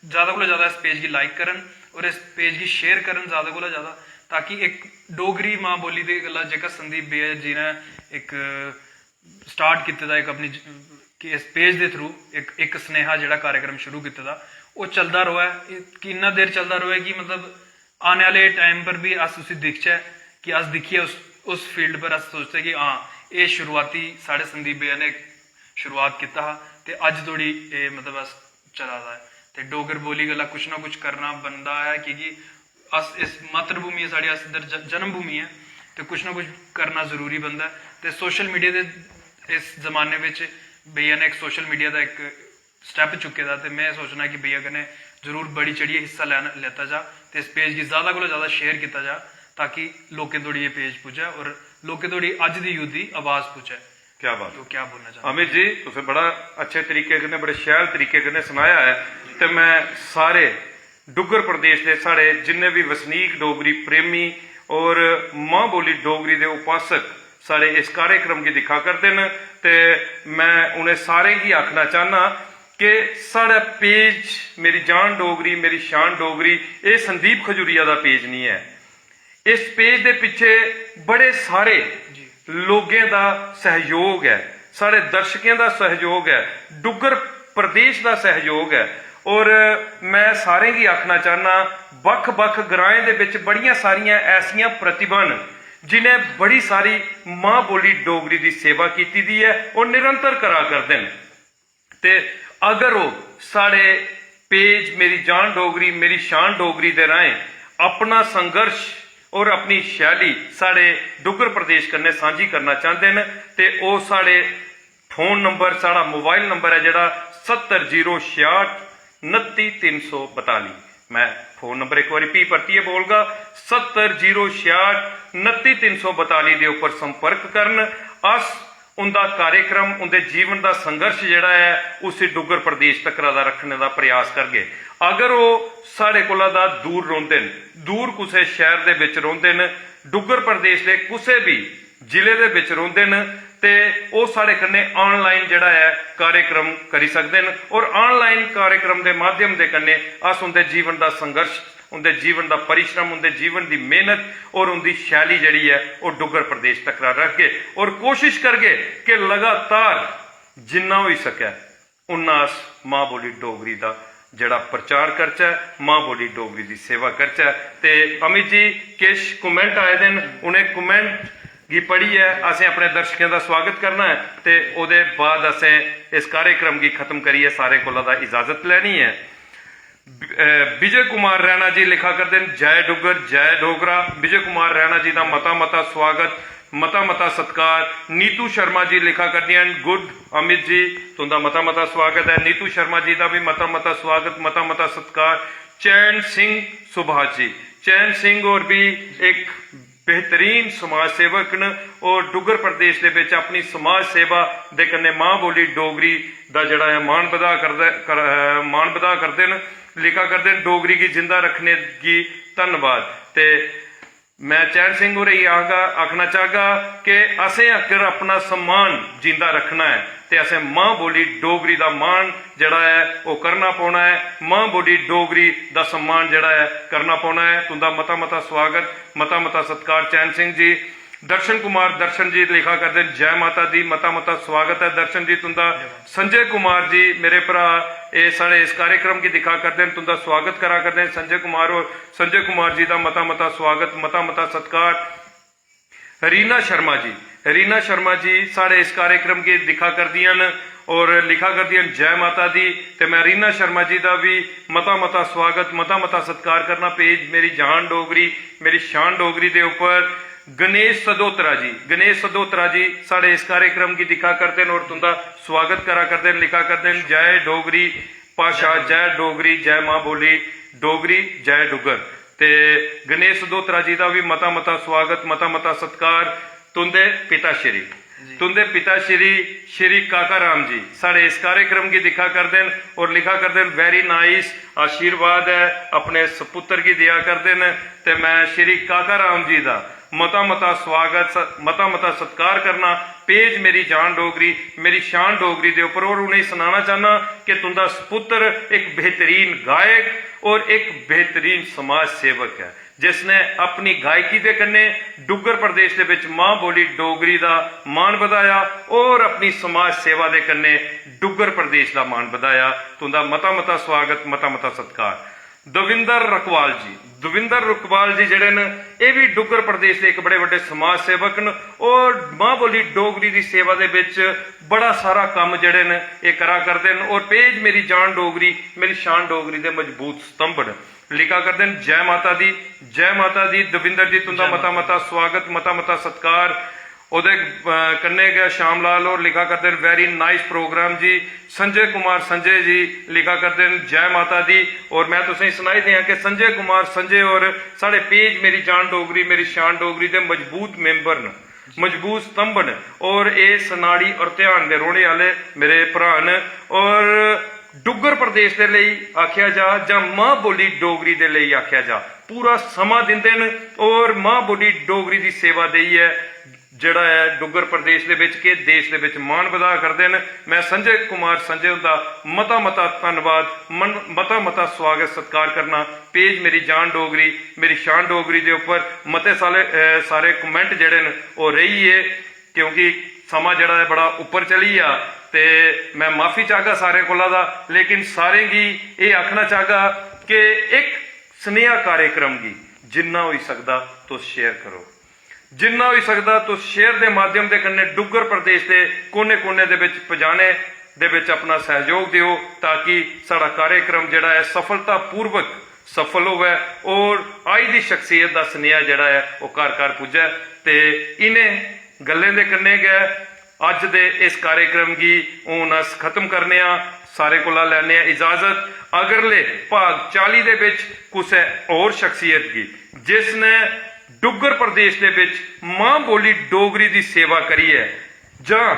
ज़्यादा कोला ज़्यादा इस page गी like करन और इस page गी share करन ज़्यादा कोला ज़्यादा, ताकि इक डोगरी मां बोली दे गल्ला जेह्का संदीप भैया जी ने इक start कीते दा, इक अपनी ज-, कि इस page दे through इक, इक सनेहा जेह्ड़ा कार्यक्रम शुरू कीते दा, ओह् चलदा र'वै, कि इन्ना देर चलदा र'वै कि मतलब आने आह्ले time पर बी अस उसी दिखचै, कि अस दिक्खियै उस, उस field पर अस सोचचै कि हां, एह् शुरुआती साढ़े संदीप भैया ने शुरुआत कीता हा ते अज्ज धोड़ी एह् मतलब अस चला दा ऐ। ते डोगर बोली गल्ला कुछ ना कुछ करना बनदा ऐ, की कि अस इस मातृभूमि ऐ साढ़ी, अस इद्धर ज-, जन्मभूमि ऐ, ते कुछ ना कुछ करना जरूरी बनदा ऐ। ते social media दे इस जमाने बिच भैया ने इक social media दा इक step चुक्के दा, ते में सोचना कि भैया कन्नै जरूर बड़ी चढ़ियै हिस्सा लैना, लैता जा, ते इस page गी ज़्यादा कोला ज़्यादा share कीता जा, ताकि लोकें धोड़ी एह् page पुज्जै और लोकें धोड़ी अज्ज दी youth दी आवाज़ पुज्जै। क्या बात। तो क्या बोलना चाहते अमित जी, तुसें बड़ा अच्छे तरीके कन्नै, बड़े शैल तरीके कन्नै सनाया ऐ, ते में सारे डुग्गर प्रदेश दे साढ़े जिन्ने बी वसनीक, डोगरी प्रेमी और मां बोली डोगरी दे उपासक साढ़े इस कार्यक्रम गी दिक्खा करदे न, ते में उ'नें सारें गी आखना चाह्न्नां कि साढ़ा page मेरी जान डोगरी, मेरी शान डोगरी, एह् संदीप खजूरिया दा page निं ऐ। इस page दे पिच्छे बड़े सारे लोकें दा सैह्योग ऐ, साढ़े दर्शकें दा सैह्योग ऐ, डुग्गर प्रदेश दा सैह्योग ऐ। और में सारें गी आखना चाह्न्नां, बक्ख-बक्ख ग्राएं दे बिच बड़ियां सारियां ऐसियां प्रतिभां न, जि'नें बड़ी सारी मां बोली डोगरी दी सेवा कीती दी ऐ और निरंतर करा करदे न। ते अगर ओह् साढ़े page मेरी जान डोगरी, मेरी शान डोगरी दे राहें अपना संघर्ष और अपनी शैली साढ़े डुग्गर प्रदेश कन्नै सांझी करना चांह्दे न, ते ओह् साढ़े phone number, साढ़ा mobile number ऐ जेह्ड़ा सत्तर जीरो छेआठ उनत्ती तिन्न सौ बताली। में phone number इक बारी फ्ही परतियै बोलगा, सत्तर जीरो छेआठ उनत्ती तिन्न सौ बताली दे उप्पर संपर्क करन। अस उं'दा कार्यक्रम, उं'दे जीवन दा संघर्ष जेह्ड़ा ऐ, उसी डुग्गर प्रदेश तक्कर दा रक्खने दा प्रयास करगे। अगर ओह् साढ़े कोला दा दूर रौंह्दे न, दूर कुसै शैह्र दे बिच रौंह्दे न, डुग्गर प्रदेश दे कुसै बी जिले दे बिच रौंह्दे न, ते ओह् साढ़े कन्नै online जेह्ड़ा ऐ कार्यक्रम करी सकदे न। और online कार्यक्रम दे माध्यम दे कन्नै अस उं'दे जीवन दा संघर्ष, उं'दे जीवन दा परिश्रम, उं'दे जीवन दी मेहनत और उं'दी शैली जेह्ड़ी ऐ, ओह् डुग्गर प्रदेश तक्कर रखगे और कोशिश करगे कि लगातार जिन्ना होई सकै, उन्ना अस मां बोली डोगरी दा जेह्ड़ा प्रचार करचै, मां बोली डोगरी दी सेवा करचै। ते अमित जी, किश comment आए दे न, उ'नें comment गी पढ़ियै असें अपने दर्शकें दा स्वागत करना ऐ ते ओह्दे बाद असें इस कार्यक्रम गी खत्म करियै सारें कोला दा इजाजत लैनी ऐ। बि-, अ, विजय कुमार रैणा जी लिखा करदे न, "जय डुग्गर, जय डोगरा।" विजय कुमार रैणा जी दा मता मता स्वागत, मता मता सत्कार। नीतू शर्मा जी लिखा करदियां न, "गुड अमित जी, तुं'दा मता मता स्वागत ऐ।" नीतू शर्मा जी दा बी मता मता स्वागत, मता मता सत्कार। चैन सिंह सुभाष जी, चैन सिंह होर बी इक बेहतरीन समाज सेवक न और डुग्गर प्रदेश दे बिच अपनी समाज सेवा दे कन्नै मां बोली डोगरी दा जेह्ड़ा ऐ मान बधा करदा, कर, अ, मान बधा करदे न, लिखा करदे न, "डोगरी गी जिंदा रक्खने गी धन्नवाद।" ते मैं चैन सिंह होरें गी आखगा, आखना चाहगा कि असें अगर अपना सम्मान जिंदा रक्खना ऐ ते असें मां बोली डोगरी दा मान जेह्ड़ा ऐ ओह् करना पौना ऐ, मां बोली डोगरी दा सम्मान जेह्ड़ा ऐ करना पौना ऐ। तुं'दा मता मता स्वागत, मता मता सत्कार चैन सिंह जी। दर्शन कुमार दर्शन जी लिखा करदे न, "जय माता दी।" मता मता स्वागत ऐ दर्शन जी तुं'दा। संजय कुमार जी मेरे भ्राऽ, एह् साढ़े इस कार्यक्रम गी दिक्खा करदे न, तुं'दा स्वागत करा करदे न संजय कुमार होर। संजय कुमार जी दा मता मता स्वागत, मता मता सत्कार। रीना शर्मा जी, रीना शर्मा जी साढ़े इस कार्यक्रम गी दिक्खा करदियां न और लिखा करदियां न, "जय माता दी।" ते मैं रीना शर्मा जी दा बी मता मता स्वागत, मता मता सत्कार करना। Page मेरी जान डोगरी, मेरी शान डोगरी दे उप्पर गणेश सदोत्रा जी, गणेश सदोत्रा जी साढ़े इस कार्यक्रम गी दिक्खा करदे न और तुं'दा स्वागत करा करदे न, लिखा करदे न, "जय डोगरी भाशा, जय डोगरी, जय मां बोली डोगरी, जय डुग्गर।" ते गणेश सदोत्रा जी दा बी मता मता स्वागत, मता मता सत्कार। तुं'दे पिता श्री, तुं'दे पिता श्री, श्री काका राम जी साढ़े इस कार्यक्रम गी दिक्खा करदे न और लिखा करदे न, "Very nice।" आशीर्वाद ऐ, अपने सपुत्र गी देआ करदे न। ते मैं श्री काका राम जी दा मता मता स्वागत, स-, मता मता सत्कार करना। Page मेरी जान डोगरी, मेरी शान डोगरी दे उप्पर, और उ'नेंगी सनाना चाहना कि तुं'दा सपुत्र इक बेहतरीन गायक और इक बेहतरीन समाज सेवक ऐ, जिसने अपनी गायकी दे कन्नै डुग्गर प्रदेश दे बिच मां बोली डोगरी दा मान बधाया और अपनी समाज सेवा दे कन्नै डुग्गर प्रदेश दा मान बधाया। तुं'दा मता मता स्वागत, मता मता सत्कार। दविंदर रकवाल जी, दविंदर रकवाल जी जेह्ड़े न, एह् बी डुग्गर प्रदेश दे इक बड़े बड्डे समाज सेवक न और मां बोली डोगरी दी सेवा दे बिच बड़ा सारा कम्म जेह्ड़े न, एह् करा करदे न। और Page मेरी जान डोगरी, मेरी शान डोगरी दे मजबूत स्तंभ न, लिखा करदे न, "जय माता दी, जय माता दी।" दविंदर जी, तुं'दा मता मता स्वागत, मता मता सत्कार। ओह्दे, अ, कन्नै गै श्याम लाल होर लिखा करदे न, "Very nice program जी।" संजय कुमार संजय जी लिखा करदे न, "जय माता दी।" और मैं तुसेंगी सनाई देआं कि संजय कुमार संजय होर साढ़े Page मेरी जान डोगरी, मेरी शान डोगरी दे मजबूत member न, मजबूत स्तंभ न। और एह् सनाड़ी और ध्यान दे रौह्ने आह्ले मेरे भ्राऽ न। और डुग्गर प्रदेश दे लेई आखेआ जा जां मां बोली डोगरी दे लेई आखेआ जा, पूरा समां दिंदे न और मां बोली डोगरी दी सेवा देइयै जेह्ड़ा ऐ डुग्गर प्रदेश दे बिच के देश दे बिच मान बधा करदे न। मैं संजय कुमार संजय हुंदा मता मता धन्नवाद, मन-, मता मता स्वागत सत्कार करना। Page मेरी जान डोगरी, मेरी शान डोगरी दे उप्पर मते सारे, अ, सारे comment जेह्ड़े न ओह् रेही गे, क्योंकि समां जेह्ड़ा ऐ बड़ा उप्पर चली गेआ ते मैं माफी चाहगा सारें कोला दा, लेकिन सारें गी एह् आखना चाहगा कि इक सनेहा कार्यक्रम गी जिन्ना होई सकदा तुस share करो। जिन्ना होई सकदा तुस share दे माध्यम दे कन्नै डुग्गर प्रदेश दे कोने-कोने दे बिच पजाने दे बिच अपना सैहयोग देओ, ताकि साढ़ा कार्यक्रम जेह्ड़ा ऐ सफलतापूर्वक सफल होऐ और आई दी शख्सियत दा सनेहा जेह्ड़ा ऐ ओह् घर-घर पुज्जै। ते इ'नें गल्लें दे कन्नै गै अज्ज दे इस कार्यक्रम गी हून अस खत्म करने आं। सारें कोला लैने आं इजाजत। अगले भाग चाली दे बिच कुसै होर शख्सियत गी, जिसने डुग्गर प्रदेश दे बिच मां बोली डोगरी दी सेवा करियै जां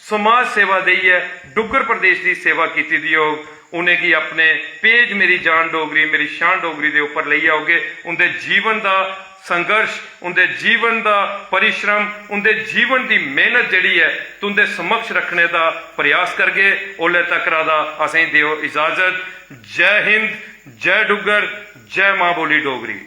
समाज सेवा देइयै डुग्गर प्रदेश दी सेवा कीती दी होग, उ'नेंगी अपने पेज मेरी जान डोगरी, मेरी शान डोगरी दे उप्पर लेइयै औगे। उं'दे जीवन दा संघर्ष, उं'दे जीवन दा परिश्रम, उं'दे जीवन दी मेहनत जेह्ड़ी ऐ, तुं'दे समक्ष रक्खने दा प्रयास करगे। ओल्लै तक्कर दा असेंगी देओ इजाजत। जय हिंद, जय डुग्गर, जय मां बोली डोगरी।